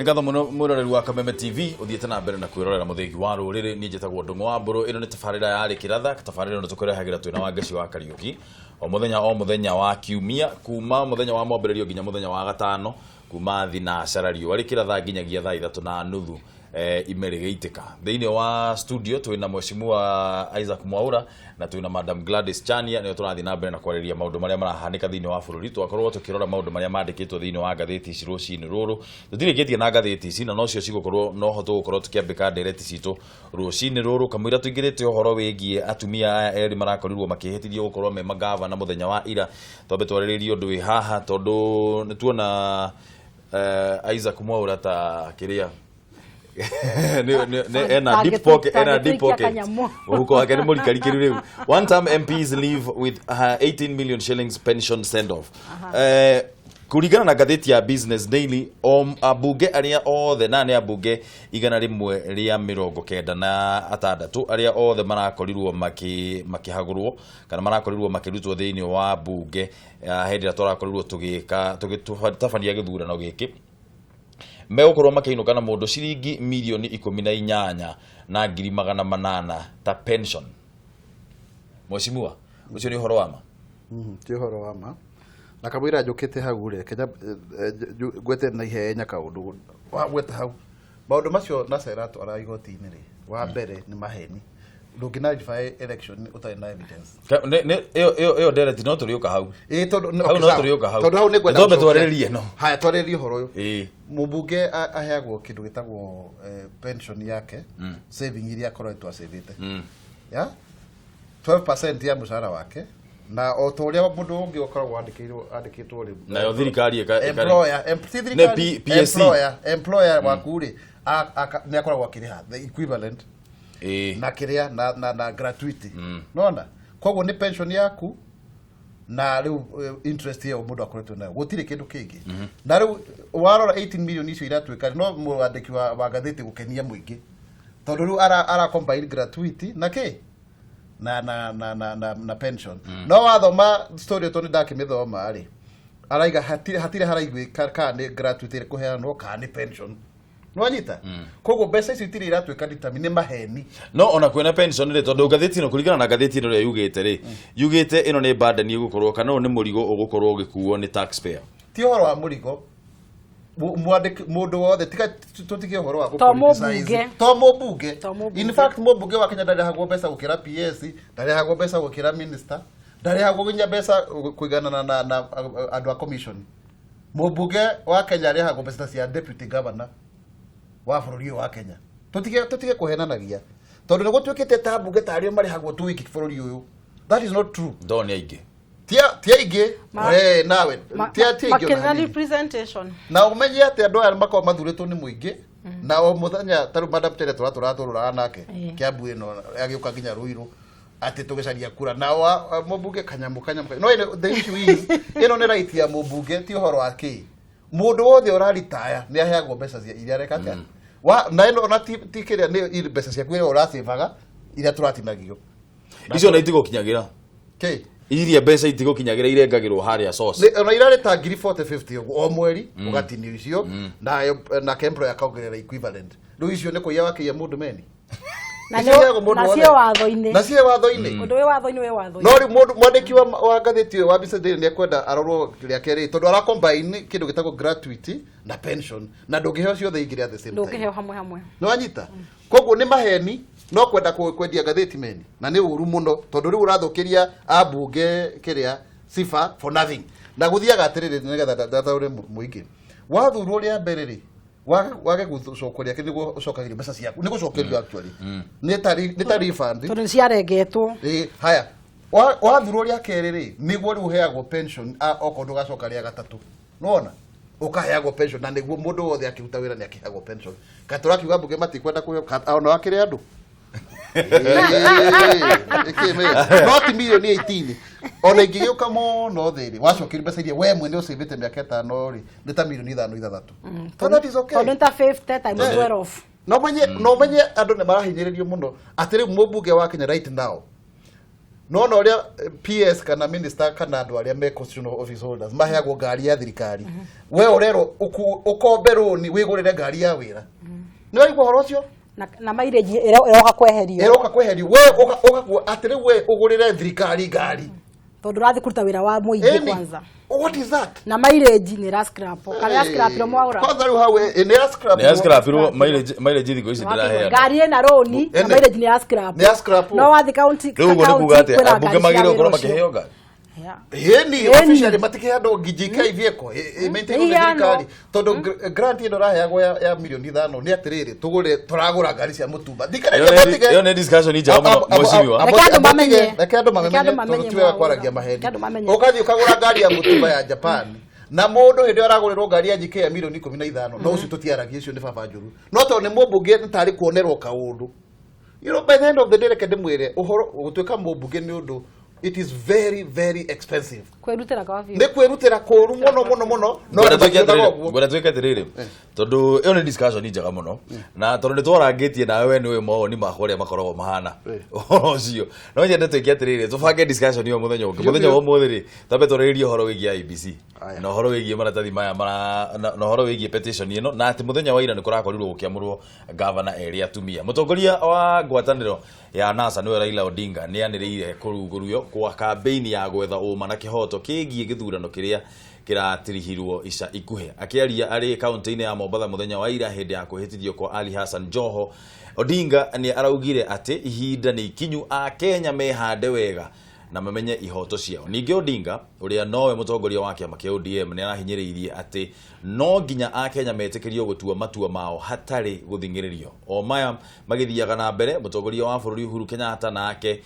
Ngatho muno mwiroreri wa Kameme TV uthiete na mbere na kwirorera Muthĩgi wa Rũrĩrĩ. Niĩ njĩtagwo Ndũng'ũ wa Mbũrũ. Ĩno nĩ tabarĩra ya Rĩkĩratha. Tabarĩra ĩno tũkũrehagĩra twĩna Wangeci wa Kariũki o mũthenya o mũthenya wa kiumia, kuma mũthenya wa mwambĩrĩrio nginya mũthenya wa gatano, kuma thinacara riũa rĩkĩratha nginyagia thaa 3:30, ime rĩgĩitĩka. Thĩinĩ wa studio twĩna Mheshimiwa Isaac Mwaura na twĩna Madam Gladys Chania, nĩo tũrathiĩ na mbere na kwarĩrĩria maũndũ marĩa marahanĩka thĩinĩ wa bũrũri. Twakorwo tũkĩrora maũndũ marĩa mandĩkĩtwo thĩinĩ wa ngathĩti ici rũcinĩ rũrũ. Tũtirĩkĩtie na ngathĩti ici, na nocio cigũkorwo noho tũgũkorwo tũkĩambĩka ndereti citũ rũcinĩ rũrũ, kamũira tũingĩrĩte ũhoro wĩgiĩ atumia aya erĩ marakorirwo makĩhĩtithio gũkorwo me magavana mũthenya wa ira. Twambe twarĩrĩrie ũndũ wĩ haha, tondũ nĩ tuona Isaac Mwaura ta kĩrĩa ena deep pocket, ena deep pocket, mũhuko wake nĩ mũrikarikĩru. Rĩu one term MPs leave with 18 million shillings pension send off. Kũringana na ngathĩti ya Business Daily, ambunge arĩa othe, na nĩ ambunge 196, arĩa othe marakorirwo makĩhagũrwo kana marakorirwo makĩrutwo thĩinĩ wa mbunge hĩndĩ ĩrĩa tũrakorirwo tũgĩka tũgĩtabania gĩthurano gĩkĩ, megũkorwo makĩinũka na mũndũ ciringi 18,800,000 ta pension. Mheshimiwa, ũcio nĩ ũhoro wa ma? Ti ũhoro wa ma. Na kamũira njũkĩte hau rĩ, kenya ngwete na ihenya kaũndũ wagweta hau, maũndũ macio NASA ĩratwara igoti-inĩ rĩ, wa mbere nĩ maheni. Ndũngĩ nullify election ũtarĩ na evidence. Ĩyo ndereti no tũrĩũka hau. Ĩĩ, tondũ Hau no tũrĩũka hau. Tondũ hau nĩ ngwenda Twambe gũcokia. twarĩrĩrie no. Haya, twarĩrĩrie ũhoro ũyũ. Mũmbunge aheagwo kĩndũ gĩtagwo pension yake, saving iria akoretwo acĩvĩte ya 12% ya mũcara wake, na o ta ũrĩa mũndũ ũngĩ ũkoragwo andĩkĩtwo rĩ. Nayo thirikari employer ti thirikari. Nĩ PSC. Employer waku rĩ, nĩ akoragwo akĩrĩha the equivalent na kĩrĩa na gratuity nona. Koguo nĩ pension yaku na rĩu interest ĩyo mũndũ akoretwo nayo, gũtirĩ kĩndũ kĩngĩ. Na rĩu warora 18 million icio iratuĩka no mwandĩki wa ngathĩti gũkenia mũingĩ, tondũ rĩu ara combine gratuity na kĩ na pension. No wathoma story ĩyo, tondũ ndakĩmĩthoma rĩ, araiga hatirĩ haraiguĩka kana nĩ gratuity ĩkũheanwo kana nĩ pension. Nĩwanyita? Koguo mbeca icio itirĩ iratuĩka determine, nĩ maheni. No ona kwĩna pension rĩ, tondũ ngathĩti ĩno, kũringana na ngathĩti ĩno ũrĩa yugĩte rĩ, yugĩte ĩno nĩ burden ĩgũkorwo kana ũyũ nĩ mũrigo ũgũkorwo ũgĩkuo nĩ taxpayer. Ti ũhoro wa mũrigo. Mwandĩki mũndũ wothe, tiga tũtige ũhoro wa To gũ-politicize. mũmbunge. To mũmbunge. To mũmbunge. In fact, mũmbunge wa Kenya ndarĩhagwo mbeca gũkĩra PS, ndarĩhagwo mbeca gũkĩra minister, ndarĩhagwo nginya mbeca kũiganana na andũ a commission. Mũmbunge wa Kenya arĩhagwo mbeca ta cia deputy governor wa bũrũri ũyũ wa Kenya. Tũtige kũhenanagia, tondũ nĩ gũtuĩkĩte ta mbunge tarĩo marĩhagwo tu wiki bũrũri ũyũ. That is not true. Ndo nĩ aingĩ. Ti aingĩ. We nawe, ti aingĩ ona Makĩria hanini. representation. Na ũmenye atĩ andũ aya makoragwo mathurĩtwo nĩ mũingĩ, na o mũthenya ta rĩu Madam Tere tũratũrũraga nake Kĩambu ĩno, agĩũka nginya Ruiru atĩ tũgĩcaria kura na wa mũmbunge kanyamũ kanyamũ. No the issue is, ĩno nĩ right ya mũmbunge, ti ũhoro wa kĩ. Mũndũ wothe ũraritaya nĩ aheagwo mbeca cia iria areka atĩa wa na ĩno ona ti kĩrĩa nĩ mbeca ciaku iria ũracĩvaga, iria tũratinagio. Icio na itigũkinyagĩra. Kĩ? Iria mbeca itigũkinyagĩra, irengagĩrwo harĩa source. Ona irarĩ ta ngiri 40 50 ũguo o mweri, ũgatinio icio nayo nake employer akaongerera equivalent. Rĩu icio nĩ kũiya wakĩiya mũndũ meni. Na Icio iheagwo mũndũ na wothe. ciĩ watho-inĩ. Na ciĩ watho-inĩ. Ũndũ wĩ watho-inĩ wĩ watho-inĩ. No rĩu mũndũ mwandĩki wa ngathĩti ũyũ wa Business Daily nĩ ekwenda arorwo rĩake rĩ, tondũ ara combine kĩndũ gĩtagwo gratuity na pension, na ndũngĩheo ciothe igĩrĩ at the same time. Ndũngĩheo hamwe hamwe. Nĩ wanyita? Koguo nĩ maheni, no kwenda kwendia ngathĩti meni, na nĩ ũru mũno, tondũ rĩu ũrathũkĩria ambunge kĩrĩa sifa for nothing. Na gũthiaga atĩrĩrĩ, nĩgetha ndataũre mũingĩ, wathurwo rĩa mbere rĩ, wage gũcokwo rĩa kerĩ, nĩguo ũcokagĩrio mbeca ciaku, nĩ gũcokerio actually, nĩ ta refund. Tondũ nĩ ciarengetwo. Ĩ, haya, wathurwo rĩa kerĩ rĩ, nĩguo rĩu ũheagwo pension, okorwo ndũgacoka rĩa gatatũ, nĩwona ũkaheagwo pension, na nĩguo mũndũ wothe akĩruta wĩra nĩ akĩheagwo pension. Ka tũrakiuga mbunge matikwenda kũheo ona wakĩrĩ andũ. Ĩĩ, ĩkĩ no ti mirioni 18 ona ingĩgĩũka mũno thĩ rĩ, wacokerio mbeca iria we mwene ũcĩvĩte mĩaka 5 rĩ, nĩ ta mirioni 5 6. So that is okay. Tondũ nĩ ta 50 times 12. No menye andũ nĩ marahinyĩrĩrio mũno, atĩ rĩu mũmbunge wa Kenya right now Nona ũrĩa PS kana minister kana andũ arĩa me constitutional office holders maheagwo ngari ya thirikari, we ũrerwo ũkombe rũni wĩgũrĩre ngari ya wĩra. Nĩ waigua ũhoro ũcio? Na mileage ĩroka kweherio. Ĩroka kweherio. We ũgakua atĩ rĩu we ũgũrĩre thirikari ngari tondũ ũrathiĩ kũruta wĩra wa mũingĩ kwanza. What is that? Na mileage nĩ ĩra scrap kana ĩra scrap ĩro mwaũra. Kwanza rĩu hau nĩ ĩra scrap. Nĩ ya scrapirwo mileage thikũ ici ndĩraheana. Ngari ĩna rũni na Ene. mileage nĩ ya scrap. Nĩ ya scrap. No wathiĩ county Rĩu ũguo nĩ kuga atĩ kwĩna ambunge ngari cia magĩrĩirwo gũkorwo wĩra ũcio. makĩheo ngari. Yeah. Ĩni Ĩni. Officially matikĩhandwo GK vehicle ĩmaintainwo nĩ Ĩheanwo. thirikari tondũ grant ĩno ĩraheagwo ya 5 milioni nĩ atĩrĩrĩ tũgũre tũragũra ngari cia mũtumba. Ĩyo nĩ discussion njega mũno, mheshimiwa. Reke andũ mamenye. Reke andũ Reke andũ mamenye mamenye tondũ ti wega maũndũ. kwaragia maheni. Reke andũ mamenye. Ũgathiĩ ũkagũra ngari ya mũtumba ya Japan na mũndũ hĩndĩ ĩyo aragũrĩrwo ngari ya GK ya 15 milioni, no ũcio tũtiaragia, ũcio nĩ baba njũru, no tondũ nĩ mũmbunge nĩ tarĩ kuonerwo kaũndũ. By the end of the day, reke ndĩmwĩre ũhoro gũtuĩka mũmbunge nĩ ũndũ it is very very expensive. Kwĩrutĩra kwa biũ. Nĩ kwĩrutĩra kũru mũno mũno mũno, no Ngwenda andũ twĩke matiugaga atĩrĩrĩ, ũguo. Ngwenda twĩke atĩrĩrĩ tondũ ĩyo nĩ discussion njega mũno na tondũ nĩ twarangĩtie nawe we nĩ ũĩ mawoni makwa ũrĩa makoragwo mahana ũhoro ũcio, no nyende twĩke atĩrĩrĩ, tũbange discussion ĩyo mũthenya ũngĩ. Mũthenya wa ũmũthĩ rĩ, twambe twarĩrĩrie ũhoro wĩgiĩ IEBC Aya. na ũhoro wĩgiĩ maratathi maya mara na ũhoro wĩgiĩ petition ĩno na atĩ mũthenya wa ira nĩ kũrakorirwo gũkĩamũrwo gavana erĩ atumia. Mũtongoria wa ngwatanĩro ya NASA nĩwe Raila Odinga nĩ anĩrĩire kũrugũrio kwa kambeini ya gwetha ũma na kĩhoto kĩgiĩ gĩthurano kĩrĩa kĩratirihirwo ica ikuhĩ. Akĩaria arĩ kaunti-inĩ ya Mombatha mũthenya wa ira hĩndĩ ya kwĩhĩtithio kwa Ali Hassan Joho, Odinga nĩ araugire atĩ ihinda nĩ ikinyu Akenya mehande wega na mamenye ihoto ciao. Ningĩ Odinga ũrĩa nowe mũtongoria wa kĩama kĩa ODM nĩ arahinyĩrĩirie atĩ no nginya Akenya metĩkĩrio gũtua matua mao hatarĩ gũthing'ĩrĩrio. O maya magĩthiaga na mbere, mũtongoria wa bũrũri Uhuru Kenyatta nake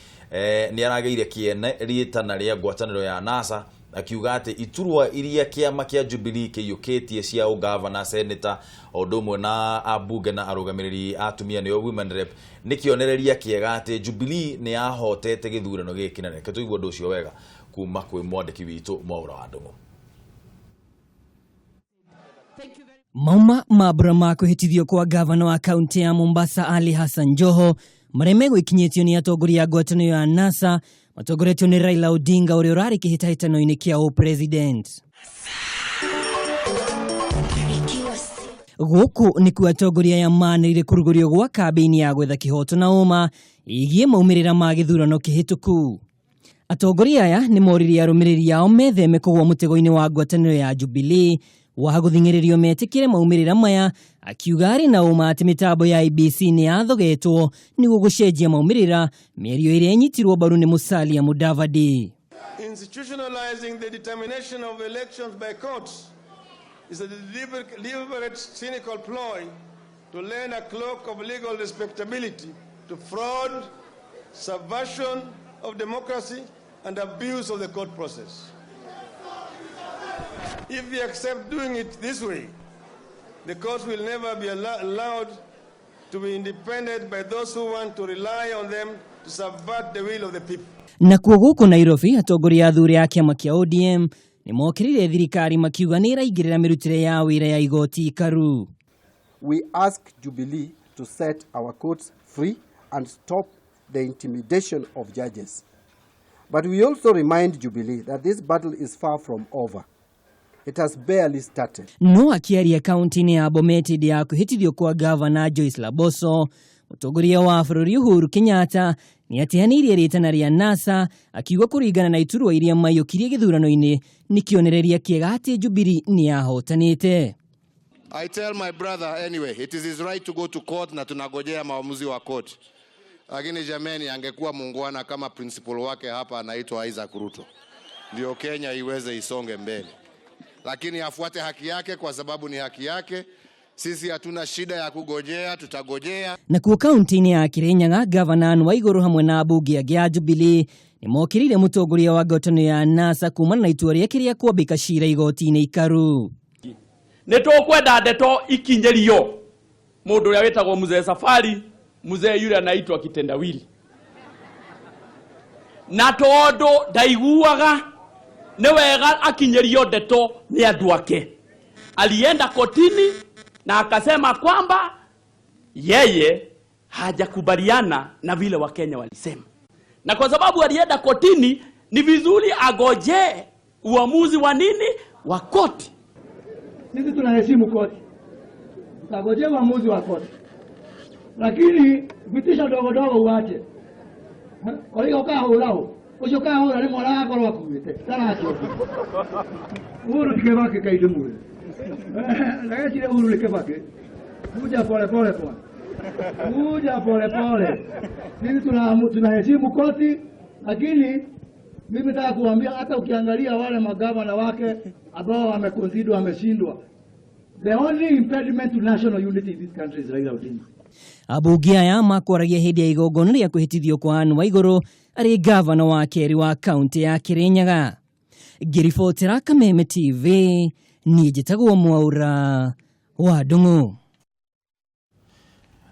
nĩ aragĩire kĩene rĩtana rĩa ngwatanĩro ya NASA akiuga atĩ iturwa iria kĩama kĩa Jubilee kĩiyũkĩtie cia ũgavana, seneta o ũndũ ũmwe na ambunge na arũgamĩrĩri a atumia nĩo women rep nĩ kĩonereria kĩega atĩ Jubilee nĩ yahotete gĩthurano gĩkĩ kĩnene. Reke tũigue ũndũ ũcio wega kuma kwĩ mwandĩki witũ Mwaũra wa Ndũng'ũ. Mauma mambura ma kwĩhĩtithio kwa gavana wa kaunti ya Mombasa Ali Hassan Joho marĩa megũikinyĩtio nĩ atongoria a ngwatanĩro ya NASA matongoretio nĩ Raila Odinga ũrĩa ũrarĩ kĩhĩtahĩtano-inĩ kĩa ũpresident. Gũkũ nĩkuo atongoria aya manĩrĩire kũrugũrio gwa kambĩini ya gwetha kĩhoto na ũma ĩgiĩ maumĩrĩra ma gĩthurano kĩhĩtũku. Atongoria aya nĩ moririe arũmĩrĩri ao metheme kũgũa mũtego-inĩ wa ngwatanĩro ya Jubilee wa gũthing'ĩrĩrio metĩkĩre maumĩrĩra maya, akiuga arĩ na ũma atĩ mĩtambo ya IEBC nĩ yathogetwo nĩguo gũcenjia maumĩrĩra, mĩario ĩrĩa ĩnyitirwo mbaru nĩ Musalia Mudavadi. Institutionalizing the determination of elections by courts is a deliberate, cynical ploy to lend a cloak of legal respectability to fraud, subversion of democracy, and abuse of the court process. If we accept doing it this way, the courts will never be allowed to be independent by those who want to rely on them to subvert the will of the people. Nakuo gũkũ Nairobi atongoria athure a kĩama kĩa ODM nĩ mokĩrĩire thirikari makiuga nĩ ĩraingĩrĩra mĩrutĩre ya wĩra ya igoti ikaru. We ask Jubilee to set our courts free and stop the intimidation of judges. But we also remind Jubilee that this battle is far from over. It has barely started. No akĩaria kaunti-inĩ ya Bomet hĩndĩ ya kwĩhĩtithio kwa gavana Joyce Laboso, mũtongoria wa bũrũri Uhuru Kenyatta nĩ ateanĩirie rĩtana rĩa NASA akiuga kũringana na iturwa iria maiyũkirie gĩthurano-inĩ nĩ kĩonereria kĩega atĩ Jubilee nĩ yahotanĩte. I tell my brother anyway, it is his right to go to court na tunagojea maamuzi wa court. Lakini jameni, angekuwa muungwana kama principal wake hapa anaitwa Isaac Ruto, ndio Kenya iweze isonge mbele, lakini afuate haki yake kwa sababu ni haki yake. Sisi hatuna shida ya kugojea, tutagojea. Nakuo kaunti-inĩ ya Kirinyaga gavana Anne Waiguru hamwe na ambunge angĩ a Jubilee nĩ mokĩrĩire mũtongoria wa ngwatanĩro ya NASA kumana na itua rĩake rĩa kwambĩka cira igoti-inĩ ikaru. Nä tåkwenda ndeto ikinyärio må ndå å rä a wä tagwo mzee Safari, mzee yule anaitwa kitendawili, na tondå ndaiguaga nĩ wega akinyĩrio ndeto nĩ andũ ake, alienda kotini na akasema kwamba yeye hajakubaliana na vile Wakenya walisema. Na kwa sababu alienda kotini, ni vizuri agoje uamuzi wa nini wa koti. Sisi tunaheshimu koti, tutagojea uamuzi wa koti, lakini vitisho dogo dogo uache. Ũrĩa ũkahũra ũcio ũkahũra nĩ mwana akorwo akuĩte ndaracoka. Uhuru ti Kibaki kainde mwĩrĩ ndagecire Uhuru nĩ Kibaki. Kuja pole pole bwana, kuja pole pole. Sisi tunaheshimu koti, lakini mimi nataka kuambia hata ukiangalia wale magavana wake ambao wameconcede wameshindwa, the only impediment to national unity in this country is Raila Odinga. Ambunge aya makwaragia hĩndĩ ya igongona rĩa kwĩhĩtithio kwa Anne Waigũrũ arĩ gavana wa kerĩ wa kaunti ya Kirinyaga. Ngĩribotera Kameme TV, niĩ njĩtagwo Mwaura wa Ndung'u.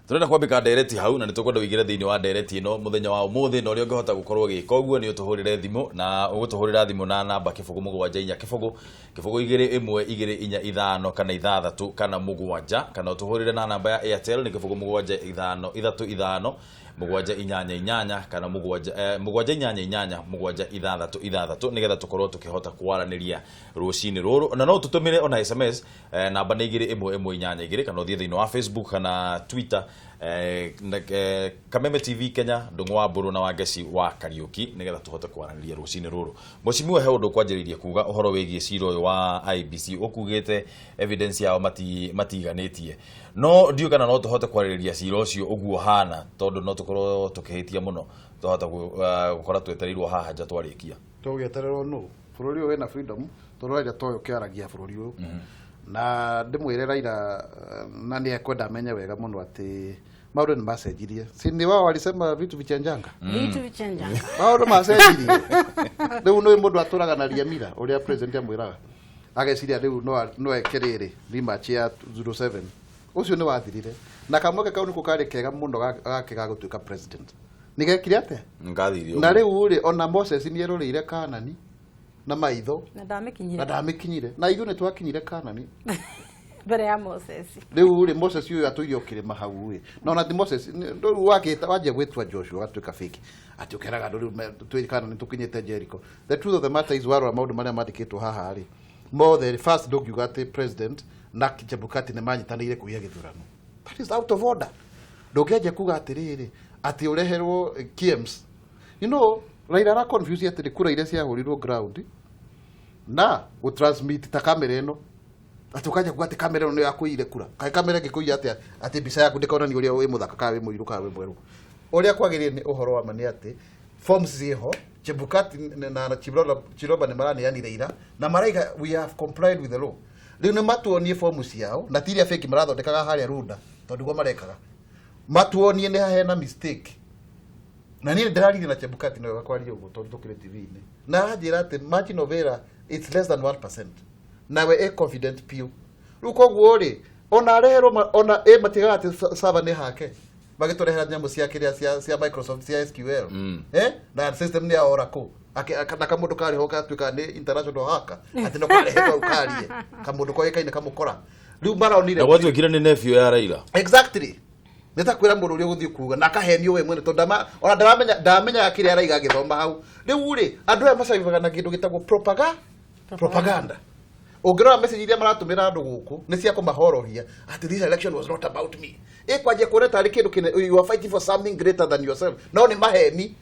Turenda kwambika ndereti hau na nĩtũkwenda ũingĩre thĩinĩ wa ndereti ĩno mũthenya wa ũmũthĩ, na ũrĩa ũngĩhota gũkorwo ũgĩka ũguo nĩ ũtũhũrĩre thimũ, na ũgũtũhũrĩra thimũ na namba 074 0 0 2 1 2 4 5 kana 6 kana 7, kana ũtũhũrĩre na namba ya Airtel nĩ 075 3 5 7 8 8 kana 7 7 8 8 7 6 6, nĩgetha tũkorwo tũkĩhota kwaranĩria rũcinĩ rũrũ. Na no tũtũmĩre ona SMS, namba nĩ 2 1 1 8 2, kana ũthiĩ thĩinĩ wa Facebook kana Twitter, Kameme TV Kenya, Ndung'u wa Mbũrũ na Wangeci wa Kariuki, nĩgetha tũhote kwaranĩria rũcinĩ rũrũ. Mheshimiwa, he ũndũ kwanjĩrĩirie kuga ũhoro wĩgiĩ cira ũyũ wa IEBC, ũkugĩte evidence yao matiganĩtie, no ndiũĩ kana no tũhote kwarĩrĩria cira ũcio ũguo hana, tondũ no tũkorwo tũkĩhĩtia mũno, twahota gũkora twetereirwo haha nja twarĩkia. Tũgĩetererwo nũ? Bũrũri ũyũ wĩna freedom, tondũ Raila toyũ kĩaragia bũrũri ũyũ, na ndĩmwĩre Raila, na nĩ ekwenda amenye wega mũno atĩ maũndũ nĩ macenjirie. Si ni wao walisema vitu vichenjanga? Vitu vichenjanga. Maũndũ macenjirie. Rĩu nĩ mũndũ atũraga na riamira ũrĩa president amwĩraga, ageciria rĩu no eke rĩrĩ rematch ya 07. Ũcio nĩ wathirire, na kamweke kau nĩko karĩ kega mũno gake ga gũtuĩka president. Nĩ gekire atĩa? Ngathire. Na rĩu rĩ, ona Moses nĩ eroreire Kanani na maitho na ndamĩkinyire. Na ndamĩkinyire, na ithuĩ nĩ twakinyire Kanani mbere ya Moses. Rĩu rĩ, Moses ũyũ atũire o kĩrĩma hau ĩ, na ona ti Moses rĩu wakĩta wanjia gwĩtua Joshua agatuĩka fake, atĩ ũkeraga andũ rĩu twĩ Kanani, tũkinyĩte Jericho. The truth of the matter is, warora maũndũ marĩa mandĩkĩtwo haha rĩ mothe, first ndũngiuga atĩ president na Chebukati nĩ manyitanĩire kũiya gĩthurano. That is out of order. Ndũngĩanjia kuga atĩrĩrĩ atĩ ũreherwo KIEMS. Raila ara confuse atĩrĩ kura iria ciahũrirwo ground na gũtransmit ta kamera ĩno, atĩ ũkanja kuga atĩ kamera ĩno nĩ yakũiyire kura. Kaĩ kamera ĩngĩkũiya atĩa atĩ mbica yaku ndĩkonania ũrĩa wĩ mũthaka, kana wĩ mũirũ, kana wĩ mwerũ? Ũrĩa kwagĩrĩire nĩ ũhoro wa ma nĩ atĩ forms ciĩho. Chebukati na Chiloba nĩ maraneanire ira na maraiga we have complied with the law. Rĩu nĩ matuonie fomu ciao, na ti iria fake marathondekaga harĩa Runda, tondũ nĩguo marekaga. Matuonie nĩ hena mistake. Na niĩ ndĩraririe na Chebukati, nĩwe kwaria ũguo tondũ tũkĩrĩ TV-inĩ, na aranjĩra atĩ margin of error, it's less than 1%, nawe e confident piũ. Rĩu koguo rĩ, ona areherwo ona ĩ matigaga atĩ server nĩ hake, magĩtũrehera nyamũ cia kĩrĩa cia Microsoft cia SQL, na system nĩ ya Oracle. Na kamũndũ karĩ ho gatuĩka nĩ international hacker, atĩ no karehetwo karie kamũndũ koĩkaine kamũkora. Rĩu maronire Na gwatuĩkire nĩ nephew ya Raila. Exactly, nĩ ta kwĩra mũndũ ũrĩa ũgũthiĩ kuga na akahenio we mwene, tondũ ona ndaramenya, ndamenyaga kĩrĩa araiga agĩthoma hau. Rĩu rĩ, andũ aya macaivaga na kĩndũ gĩtagwo propaganda. Ũngĩrora message iria maratũmĩra andũ gũkũ nĩ cia kũmahorohia atĩ this election was not about me. Ĩkwanjia kuona tarĩ kĩndũ kĩne you are fighting for something greater than yourself, no nĩ maheni.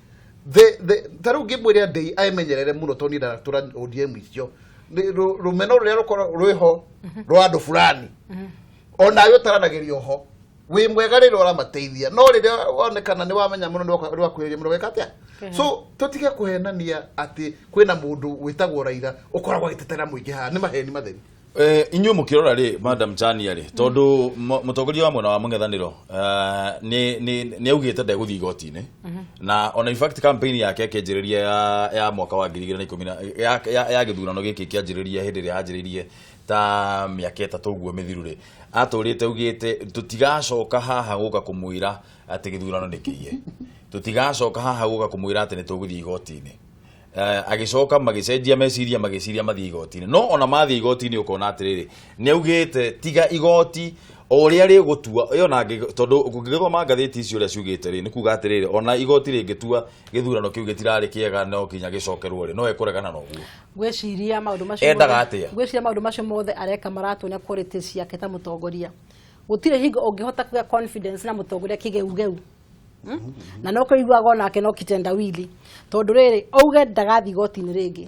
Ta rĩu ngĩmwĩra ndĩi aemenyerere mũno, tondũ niĩ ndaratũra ODM icio. Nĩ rũmeno rũrĩa rũkorwo rwĩho rwa andũ fulani, onawe ũtaranagĩrio ho wĩ mwega rĩrĩa ũramateithia, no rĩrĩa wonekana nĩ wamenya mũno, nĩ wakuhĩrĩria mũno weka atĩa. So tũtige kũhenania atĩ kwĩna mũndũ wĩtagwo Raila ũkoragwo agĩtetera mũingĩ haha. Nĩ maheni matheri. Inyuĩ mũkĩrora rĩ, Madam Chania rĩ, tondũ mũtongoria wa mwena wa mũng'ethanĩro nĩ augĩte ndegũthiĩ igoti-inĩ, na ona in fact campaign yake akĩanjĩrĩria ya mwaka wa 2010 na ya gĩthurano gĩkĩ kĩanjĩrĩria, hĩndĩ ĩrĩa yanjĩrĩirie ta mĩaka 3 ũguo mĩthiru rĩ, atũrĩte augĩte tũtigacoka haha gũka kũmwĩra atĩ gĩthurano nĩ kĩiye, tũtigacoka haha gũka kũmwĩra atĩ nĩ tũgũthiĩ igoti-inĩ. Agĩcoka magĩcenjia meciria, magĩciria mathiĩ igoti-inĩ, no ona mathiĩ igoti-inĩ ũkona atĩrĩrĩ, nĩ augĩte tiga igoti o ũrĩa rĩgũtua ĩyo na tondũ ũngĩgĩthoma ngathĩti icio ũrĩa ciugĩte rĩ, nĩ kuga atĩrĩrĩ, ona igoti rĩngĩtua gĩthurano kĩu gĩtirarĩ kĩega no kinya gĩcokerwo rĩ, no ekũregana na ũguo. Ngwĩciria maũndũ macio Endaga atĩa? Ngwĩciria maũndũ macio mothe areka maratuonia quality ciake ta mũtongoria. Gũtirĩ hingo ũngĩhota kũgĩa confidence na mũtongoria kĩgeugeu. Na no kũiguaga onake no kitendawili, tondũ rĩrĩ, auge ndagathiĩ igoti-inĩ rĩngĩ,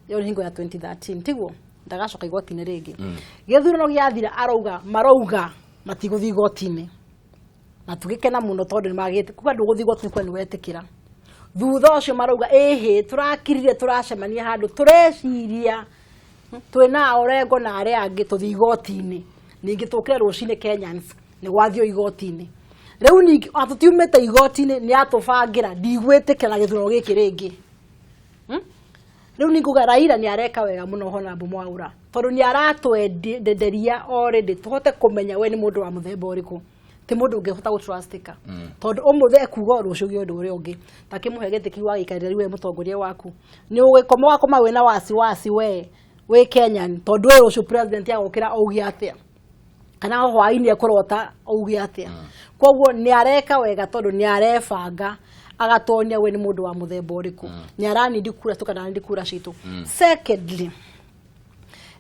ĩyo nĩ hingo ya 2013, tiguo? Ndagacoka igoti-inĩ rĩngĩ. Gĩthurano gĩathira, arauga marauga matigũthiĩ igoti-inĩ, na tũgĩkena mũno tondũ nĩ magĩte kuga ndũgũthiĩ igoti-inĩ kuga nĩ wetĩkĩra. Thutha ũcio marauga ĩhĩ, tũrakirire, tũracemania handũ, tũreciria twĩna Orengo na arĩa angĩ tũthiĩ igoti-inĩ. Ningĩ tũkĩre rũcinĩ Kenyans nĩ gwathio igoti-inĩ. Rĩu ningĩ ona tũtiumĩte igoti-inĩ, nĩ atũbangĩra ndigwĩtĩkĩra na gĩthurano gĩkĩ rĩngĩ. Rĩu nĩ nguga Raila nĩ areka wega mũno, Honorable Mwaura, tondũ nĩ aratwenderia already tũhote kũmenya we nĩ mũndũ wa mũthemba ũrĩkũ, ti mũndũ ũngĩhota gũtrustika, tondũ ũmũthĩ ekuga rũciũ gĩa ũndũ ũrĩa ũngĩ. Takĩmũhe gĩtĩ kĩu wagĩikarĩra rĩu we mũtongoria waku, nĩ ũgĩkoma ũgakoma wĩna wasiwasi we wĩ Kenyan, tondũ we rũciũ president agũkĩra auge atĩa, kana hwaĩ-inĩ ekũrota auge atĩa. Koguo nĩ areka wega tondũ nĩ arebanga agatonia we nĩ mũndũ wa mũthemba ũrĩkũ, nĩ aranindi kura tu kana aranindi kura citũ. Secondly,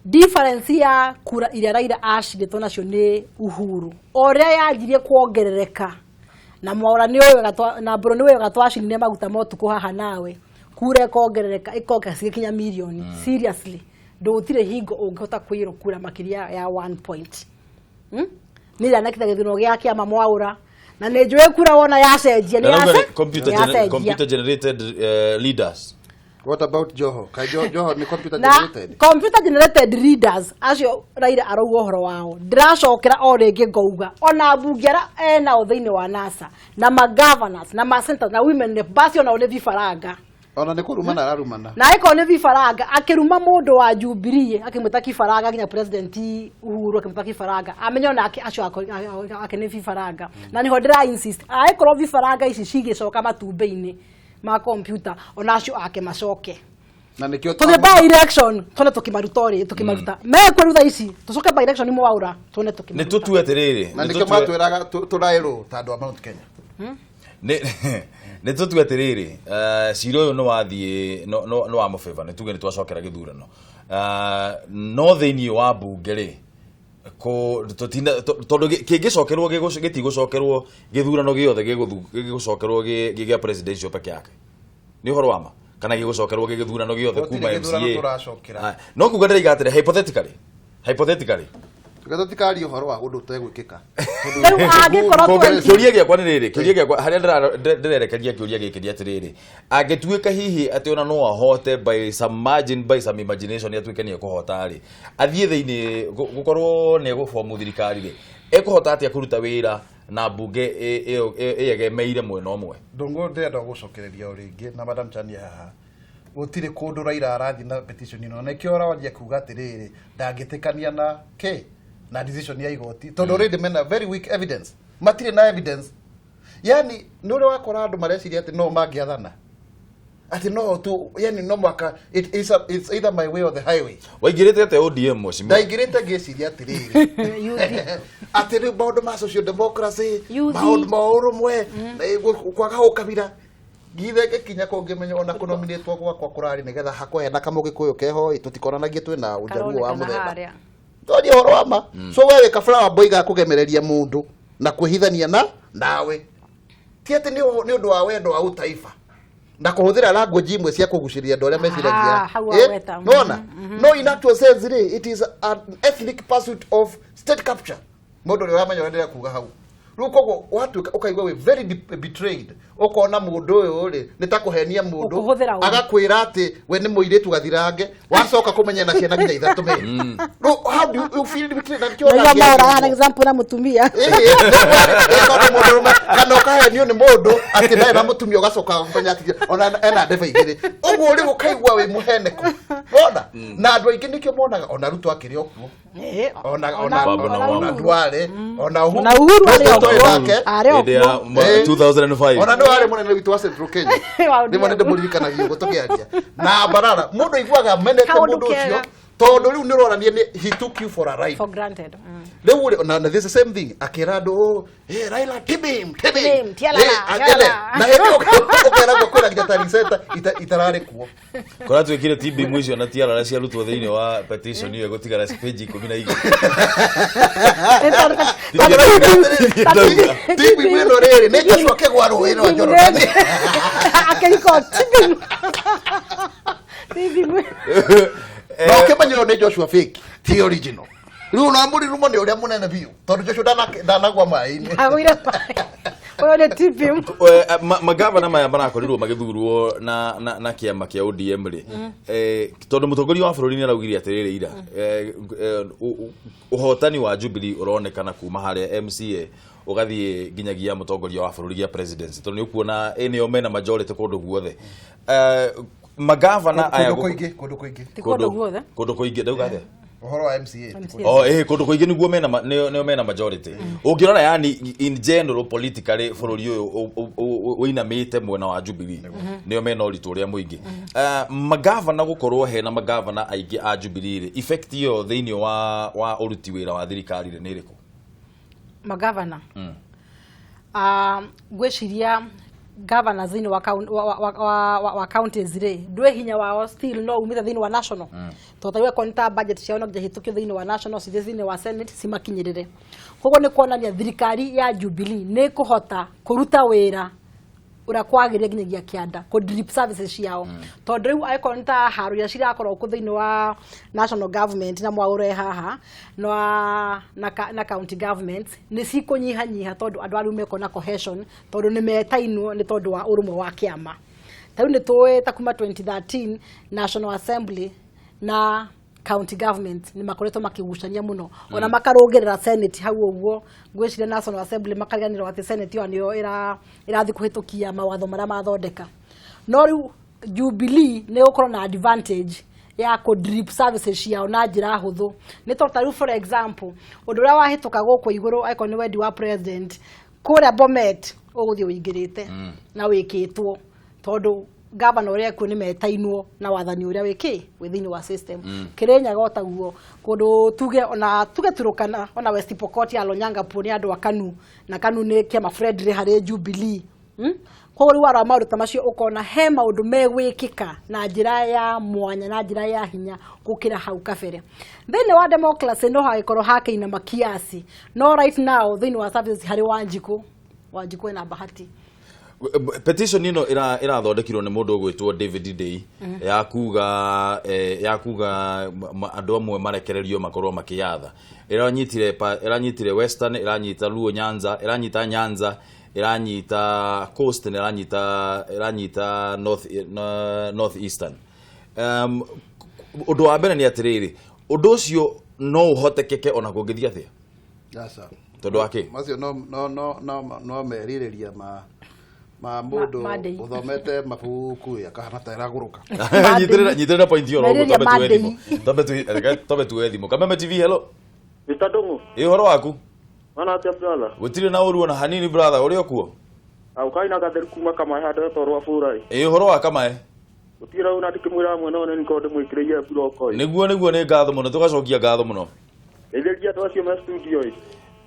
difference ya kura iria Raila acindĩtwo nacio nĩ Uhuru o ũrĩa yanjirie kuongerereka, na Mwaura nĩ ũĩ wega na Mbũrũ nĩ ũĩ wega twacinire maguta ma ũtukũ haha nawe, kura ĩkongerereka, ĩkongerereka cigĩkinya mirioni. Seriously, ndũgũtirĩ hingo ũngĩhota kũiyĩrwo kura makĩria ya 1 point. Nĩ ndanekĩta gĩthurano gĩa kĩama Mwaura, na nĩ njũĩ kura wona yacenjia nĩ Na rauga nĩ computer, yacenjia. Computer generated leaders. What about Joho? Kai Joho ni computer Na generated? Computer generated leaders acio Raila arauga ũhoro wao, ndĩracokera o rĩngĩ ngauga ona mbunge arĩa enao thĩinĩ wa NASA na ma governors na ma senators na women rep, basi onao nĩ vifaranga. Ona nĩ kũrumana ararumana. Na ĩkorwo nĩ vifaranga, akĩruma mũndũ wa Jubilee akĩmwĩta kifaranga, nginya president Uhuru akĩmwĩta kifaranga, amenye onake acio ake nĩ vifaranga. Na nĩho ndĩra insist, angĩkorwo vifaranga ici cigĩcoka matumbĩ-inĩ ma computer, ona acio ake macoke. Na nĩkĩo Tũthiĩ by election tuone tũkĩmaruta ũrĩ tũkĩmaruta mekwo thaa ici, tũcoke by election Mwaura tuone Nĩ tũkĩmaruta. tũtue atĩrĩrĩ, Na nĩ nĩkĩo matwĩraga tũraĩrwo ta andũ a Mount Kenya. Nĩ tũtue atĩrĩrĩ, cira ũyũ nĩ wathiĩ nĩ wa mũbĩba, nĩ tuge nĩ twacokera gĩthurano. No thĩinĩ wa mbunge rĩ, tondũ kĩngĩcokerwo gĩtigũcokerwo gĩthurano gĩothe, gĩgũcokerwo gĩ gĩa presidential peke yake, nĩ ũhoro wa ma kana gĩgũcokerwo gĩ gĩthurano gĩothe Gũtirĩ kuma gĩthurano MCA? tũracokera. Ah, no kuga ndĩraiga atĩrĩ, hypothetically Tuge tũtikaria ũhoro wa ũndũ ũtegwĩkĩka. Rĩu angĩkorwo Kĩũria gĩakwa nĩ rĩrĩ, kĩũria gĩakwa harĩa ndĩrerekeria kĩũria gĩkĩ nĩ atĩrĩrĩ, angĩtuĩka hihi atĩ ona no ahote by some margin, by some imagination, atuĩke nĩ ekũhota rĩ, athiĩ thĩinĩ gũkorwo nĩ egũbomu thirikari rĩ, ekũhota atĩa kũruta wĩra na mbunge ĩyo ĩegemeire mwena ũmwe? Ndũngũ, ndĩrenda gũcokereria o rĩngĩ na Madam Chania haha, gũtirĩ kũndũ Raila arathiĩ na petition ĩno, na nĩkĩo aranjia kuga atĩrĩrĩ, ndangĩtĩkania na kĩ na decision ya igoti, tondũ already mena very weak evidence, matirĩ na evidence. Yani nĩ ũrĩa wakora andũ mareciria atĩ no mangĩathana, atĩ no tu, yani no mwaka it's either my way or the highway. Waingĩrĩte atĩa ODM, mheshimiwa? Ndaingĩrĩte ngĩciria atĩrĩrĩ, atĩ rĩu maũndũ ma social democracy, UD. maũndũ ma ũrũmwe na kwaga ũkabira, ngithe ngĩkinya kũu ngĩmenya ona kũnominĩtwo gwakwa kũrarĩ nĩgetha hakwa hena kamũgĩkũyũ keho ĩ, tũtikonanagie twĩna ũjaruo wa Karonekana mũthemba harĩa. Toria ũhoro wa ma. So we wĩ kabura boy ga kũgemereria mũndũ na kwĩhithania na nawe, ti atĩ nĩ ũndũ wa wendo wa utaifa na kũhũthĩra language imwe cia kũgucĩrĩria andũ arĩa meciragia. Ah, hau waweta. Nona no in actual sense rĩ, it is an ethnic pursuit of state capture. Mũndũ ũrĩa ũramenya ũrĩa ndĩrenda kuga hau rĩu, koguo watuĩka ũkaigua wĩ very betrayed, ũkona mũndũ ũyũ rĩ nĩ ta kũhenia mũndũ, Ũkũhũthĩra ũũ. Agakwĩra atĩ we nĩ mũirĩtu gathirange, wacoka kũmenya na ciana nginya ithatũ me. Rĩu how do you feel betrayed? Na nĩkĩo Naigua ũrangĩaria Mwaura hana ũguo. example na mũtumia. Ĩĩ, tondũ mũndũrũme kana ũkahenio. Ũkahenio nĩ mũndũ atĩ ndarĩ na mũtumia ũgacoka ũkamenya atĩ ona ena ndeba igĩrĩ. Ũguo rĩu ũkaigua wĩ mũheneku. Wona? Na andũ aingĩ nĩkĩo monaga ona Ruto akĩrĩ o kuo. Ona Duale, ona Uhuru. Ona Uhuru arĩ o kuo. Arĩ o Hĩndĩ ya kuo. 2005. Ona nĩ warĩ mũnene witũ wa Central Kenya. Rĩmwe nĩ ndĩmũririkanagia ũguo tũkĩaria. Na Mbarara, mũndũ aiguaga menete Kaũndũ mũndũ ũcio kega. tondũ rĩu nĩ ũronania nĩ he took you for a ride. For granted. Rĩu rĩ, na this the same thing akĩra andũ, "Oh, hey, Raila tibim tibim Tibim, tialala, tialala." Na hĩndĩ ĩyo ũkeragwo kwĩna nginya tari center itararĩ kuo. Kũrĩa twĩkire TB icio na tiarara ciarutwo thĩinĩ wa petition ĩyo ĩgũtigara page 12. Tibim ĩno rĩrĩ nĩ Joshua kĩgwa rũĩ rwa Jorodani. Akĩriko tibim. Tibim. Na ũkĩmenyerwo nĩ Joshua fake ti original. Rĩu na mũrirumo nĩ ũrĩa mũnene biũ tondũ Joshua ndanagwa maĩ-inĩ. Agũire maĩ. Ũyũ nĩ tibim. Magavana maya marakorirwo magĩthurwo na kĩama kĩa ODM rĩ, tondũ mũtongoria wa bũrũri nĩ araugire atĩrĩrĩ ira, ũhotani wa Jubilee ũronekana kuma harĩa MCA ũgathiĩ nginyagia mũtongoria wa bũrũri gĩa presidency, tondũ nĩ ũkuona nĩo mena majority kũndũ guothe. Magavana aya Kũndũ kũingĩ, kũndũ kũingĩ. Ti kũndũ guothe. Kũndũ kũingĩ ndauga atĩa? Ũhoro wa MCA. Ti kũndũ. Oh, kũndũ kũingĩ nĩguo mena nĩo mena majority. Ũngĩrora yani in general politically bũrũri ũyũ ũinamĩte mwena wa Jubilee. Nĩo mena ũritũ ũrĩa mũingĩ. Magavana gũkorwo hena magavana aingĩ a Jubilee rĩ, effect ĩyo thĩinĩ wa ũruti wĩra wa thirikari rĩ nĩ ĩrĩkũ? Magavana. Ngwĩciria governors thĩinĩ wa wa counties rĩ, ndwĩ hinya wao still no umĩte thĩinĩ wa national, tondũ tarĩu akorwo nĩ ta budget ciao no nginya ihĩtũkio thĩinĩ wa national, cithiĩ thĩinĩ wa senate cimakinyĩrĩre. Koguo nĩ kuonania thirikari ya Jubilee nĩ ĩkũhota kũruta wĩra ũrĩa kwagĩrĩire nginyagia kĩanda kũ drip services ciao, tondũ rĩu angĩkorwo nĩ ta haro iria cirakorwo kũ thĩinĩ wa national government na mwaũre haha na county government nĩ cikũnyihanyiha, tondũ andũ arĩa mekona cohesion, tondũ nĩ metainwo nĩ tondũ wa ũrũmwe wa kĩama. Ta rĩu nĩ tũĩ ta kuma 2013 National Assembly na county government nĩ makoretwo makĩgucania mũno, ona makarũngĩrĩra senate hau ũguo. Ngwĩciria National Assembly makariganĩrwo atĩ senate ĩyo nĩyo ĩrathiĩ kũhĩtũkia mawatho marĩa mathondeka. No rĩu Jubilee nĩ gũkorwo na advantage ya kũ drip services ciao na njĩra hũthũ, nĩ tondũ ta rĩu for example ũndũ ũrĩa wahĩtũka gũkũ igũrũ, angĩkorwo nĩ wendi wa president kũrĩa Bomet, ũgũthiĩ ũingĩrĩte na wĩkĩtwo, tondũ gavana ũrĩa ekuo nĩ metainwo na wathani ũrĩa wĩkĩ wĩ thĩinĩ wa system. Kĩrĩnyaga o taguo, kũndũ tuge ona tuge Turukana, ona West Pokot ya Lonyangapuo nĩ andũ a KANU, na KANU nĩ kĩama friendly harĩ Jubilee. Koguo rĩu warora maũndũ ta macio ũkona he maũndũ megwĩkĩka na njĩra ya mwanya na njĩra ya hinya gũkĩra hau kabere. Thĩinĩ wa democracy no hagĩkorwo hakĩinama kiasi, no right now thĩinĩ wa services harĩ Wanjikũ, Wanjikũ ena bahati. Petition ĩno ĩrathondekirwo nĩ mũndũ ũgwĩtwo David Day ya kuga andũ amwe marekererio makorwo makĩyatha. Ĩranyitire Western, ĩranyita Luo Nyanza, ĩranyita Nyanza, ĩranyita Coast na ĩranyita North Eastern. Ũndũ wa mbere nĩ atĩrĩrĩ, ũndũ ũcio no ũhotekeke ona kũngĩthiĩ atĩa? Aca. Tondũ wa kĩ? Macio no merirĩria ma mũndũ ma ndei. Ũthomete mabuku akahana ta ĩragũrũka. Nyitĩrĩra point ĩyo Merirĩria roguo, ma twambe tuoe ndei. thimũ. Twambe tuoe thimũ. Kameme TV, hello. Mr. Ndung'u. Ĩ, ũhoro waku? Mana atĩa brother? Gũtirĩ na ũru ona hanini brother, ũrĩ o kuo? Aukai na gatheru kuma Kamae handũ hetwo rwa bũra. Ĩ, ũhoro wa Kamae? Gũtirĩ rau na ndikĩmwĩra mwena ũyũ nĩ ndĩmwĩkĩrĩire buroko ĩ. Nĩguo, nĩ ngatho mũno, tũgacokia ngatho mũno. Geithĩria andũ acio me studio ĩ.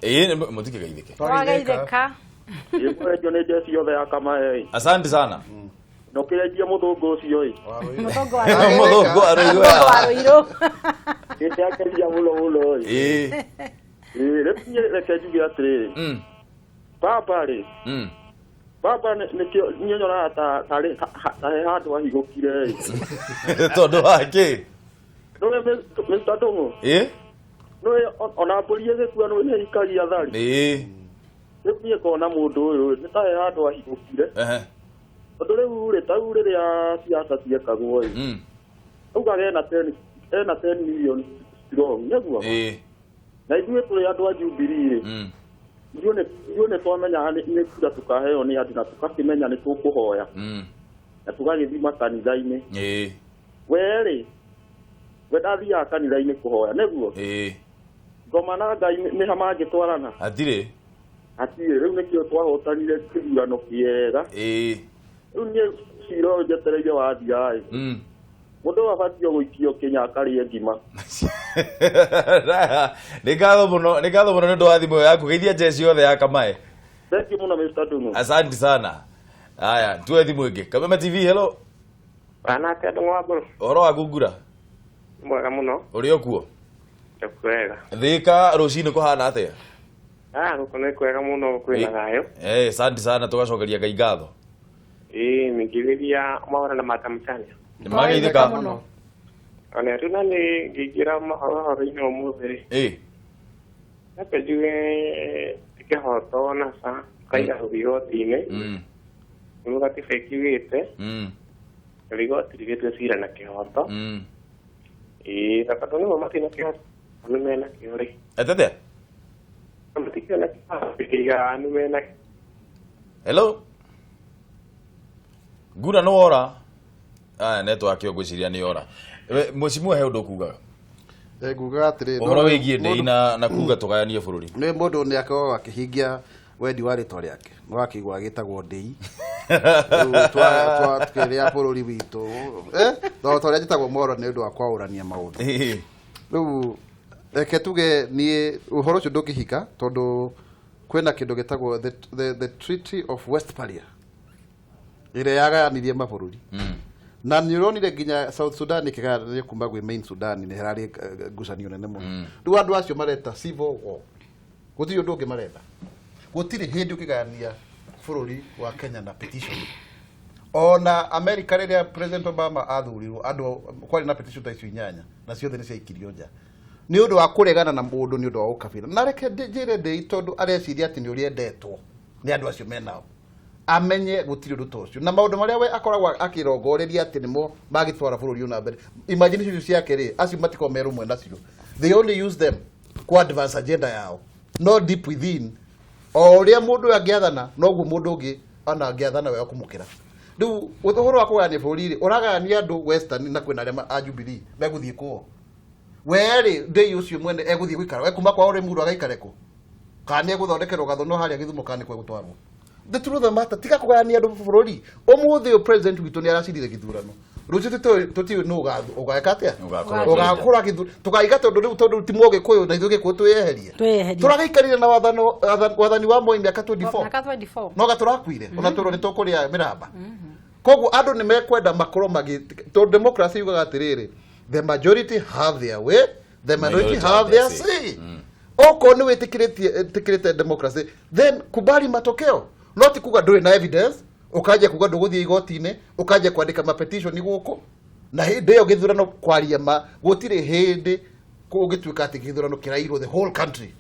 Ĩ, mũtikĩgeithĩke. Wagaithĩka. Ĩkũrendio nĩ njeci yothe ya Kamae ĩ. Asante sana. Na ũkĩrendia mũthũngũ ũcio ĩ. Mũthũngũ wa Mũthũngũ wa Rũirũ. Mũthũngũ wa Rũirũ. Nĩndakendia mũno mũno ĩ. Ĩ, rĩu niĩ reke njuge atĩrĩrĩ. Baba rĩ. Baba nĩkĩo niĩ nyonaga ta tarĩ ta he handũ ahigũkire ĩ. Tondũ wa kĩ? Nĩũĩ Mr. Ndung'u? Ĩ. Nĩũĩ ona mbũri ĩgĩkua nĩũĩ nĩ ĩikagia thari. Rĩu niĩ ngona mũndũ ũyũ nĩ ta he handũ ahigũkire. Tondũ rĩu rĩ, ta rĩu rĩrĩa siasa ciekagwo ĩ, augaga ena 10 million strong, nĩguo? Na ithuĩ tũrĩ andũ a Jubilee rĩ, Ithuĩ nĩ twamenyaga nĩ kura tũkaheo nĩ andũ na tũgakĩmenya nĩ tũkũhoya. Na tũgagĩthiĩ makanitha-inĩ. We-rĩ, we ndathiaga kanitha-inĩ kũhoya, nĩguo? Ngoma na Ngai nĩ ha mangĩtwarana? Hatirĩ. Hatirĩ, rĩu nĩkĩo twahotanire kĩthurano kĩega. Rĩu niĩ cira ũyũ njetereire wathira-ĩ. Mũndũ ũyũ abatiĩ gũikio Kenya akarĩe ngima. Nĩ ngatho mũno, nĩ ngatho mũno nĩ ũndũ wa thimũ ĩyo yaku. Geithia njeci yothe ya Kamae. Thank you mũno Mr. Ndung'u. Asante sana. Haya, tuwe thimũ ĩngĩ. Kameme TV, hello. Bana atĩa Ndung'u wa Mbũrũ? Ũhoro waku Ngura? Mwega mũno. Ũrĩ o kuo? Ndĩ kwega. Thika rũcinĩ kũhana atĩa? Gũkũ nĩ kwega mũno, kwĩna thayũ. Asante sana, tũgacokeria Ngai ngatho. Ningĩrĩria mahoro na matamchania. Nĩ mageithĩka. Ona rĩu na nĩ ngĩingĩra mahoro-inĩ ũmũthĩ rĩ. Reke njuge ti kĩhoto na ca kaiga gũthiĩ igoti-inĩ. Nĩguo gatiba ĩkiugĩte. Igoti rĩgĩtue cira na kĩhoto. Na tondũ nĩmo matirĩ na kĩhoto, nĩ mena kĩo rĩ. Atete? Matikĩrĩ na kĩhoto, kĩiga nĩ mena. Hello? Ngura nĩ wora? Aya, network ĩyo ngwĩciria nĩ yora. Mheshimiwa he ũndũ ũkugaga? Ngugaga atĩrĩ, ũhoro wĩgiĩ ndĩi na kuga tũgayanie bũrũri. Nĩ mũndũ nĩ akoragwo akĩhingia wendi wa rĩtwa rĩake. Nĩ wakĩigua agĩtagwo ndĩi. Rĩu twakĩrĩa bũrũri witũ. Ta ũrĩa njĩtagwo Moro nĩ ũndũ wa kwaũrania maũndũ. Rĩu reke tuge niĩ ũhoro ũcio ndũngĩhika tondũ kwĩna kĩndũ gĩtagwo the Treaty of Westphalia ĩrĩa yagayanirie mabũrũri. Na nĩ ũronire nginya South Sudan ĩkĩgayanio kuma gwĩ main Sudan nĩ hararĩ ngucanio nene mũno. Rĩu andũ acio mareta civil war. Gũtirĩ ũndũ ũngĩ marenda. Gũtirĩ hĩndĩ ũkĩgayania bũrũri wa Kenya na petition. Ona America rĩrĩa President Obama athurirwo andũ kwarĩ na petition ta icio inyanya na ciothe nĩ ciaikirio nja. Nĩ ũndũ wa kũregana na mũndũ nĩ ũndũ wa ũkabira. Na reke njĩre ndĩi tondũ areciria atĩ nĩ ũrĩa endetwo nĩ andũ acio menao. Amenye gũtirĩ ũndũ ta ũcio. Na maũndũ marĩa we akoragwo akĩrongoreria atĩ nĩmo magĩtwara bũrũri ũyũ na mbere. Imagination ciake rĩ, acio matikoragwo me rũmwe nacio. They only use them ku advance agenda yao. No deep within, o ũrĩa mũndũ ũyũ angĩathana, noguo mũndũ ũngĩ ona angĩathana wega kũmũkĩra. Rĩu ũhoro wa kũgayania bũrũri rĩ, ũragayania andũ Western na kwĩna arĩa a Jubilee megũthiĩ kũo. We rĩ, ndĩi ũcio mwene egũthiĩ gũikara. We kuma kwao rĩ mũndũ agaikare kũ? Kana nĩ egũthondekerwo gathono harĩa Gĩthumo kana nĩ kũ egũtwarwo? The truth of the matter, tiga kũgayania andũ bũrũri. Ũmũthĩ ũyũ president witũ nĩ aracindire gĩthurano. Rũciũ tũtiũĩ nũ ũgeka atĩa? Ũgakũra gĩthurano. Tũgaiga tondũ rĩu tondũ ti Mũgĩkũyũ na ithuĩ Gĩkũyũ twĩyeherie. Tũragĩikarire na wathani wa Moi mĩaka 24. Mĩaka 24. No gatũrakuire. Ona tũrwo nĩ tũkũrĩa mĩramba. Koguo andũ nĩ mekwenda makorwo magĩ tondũ democracy yugaga atĩrĩrĩ, the majority have their way, the minority have their say. Okorwo nĩ wĩtĩkĩrĩte democracy, then kubali matokeo. No ti kuga ndũrĩ na evidence, ũkanjia kuga ndũgũthiĩ igoti-inĩ, ũkanjia kwandĩka ma petition gũkũ. Na hĩndĩ ĩyo gĩthurano kwaria ma, gũtirĩ hĩndĩ kũngĩtuĩka atĩ gĩthurano kĩrairwo the whole country.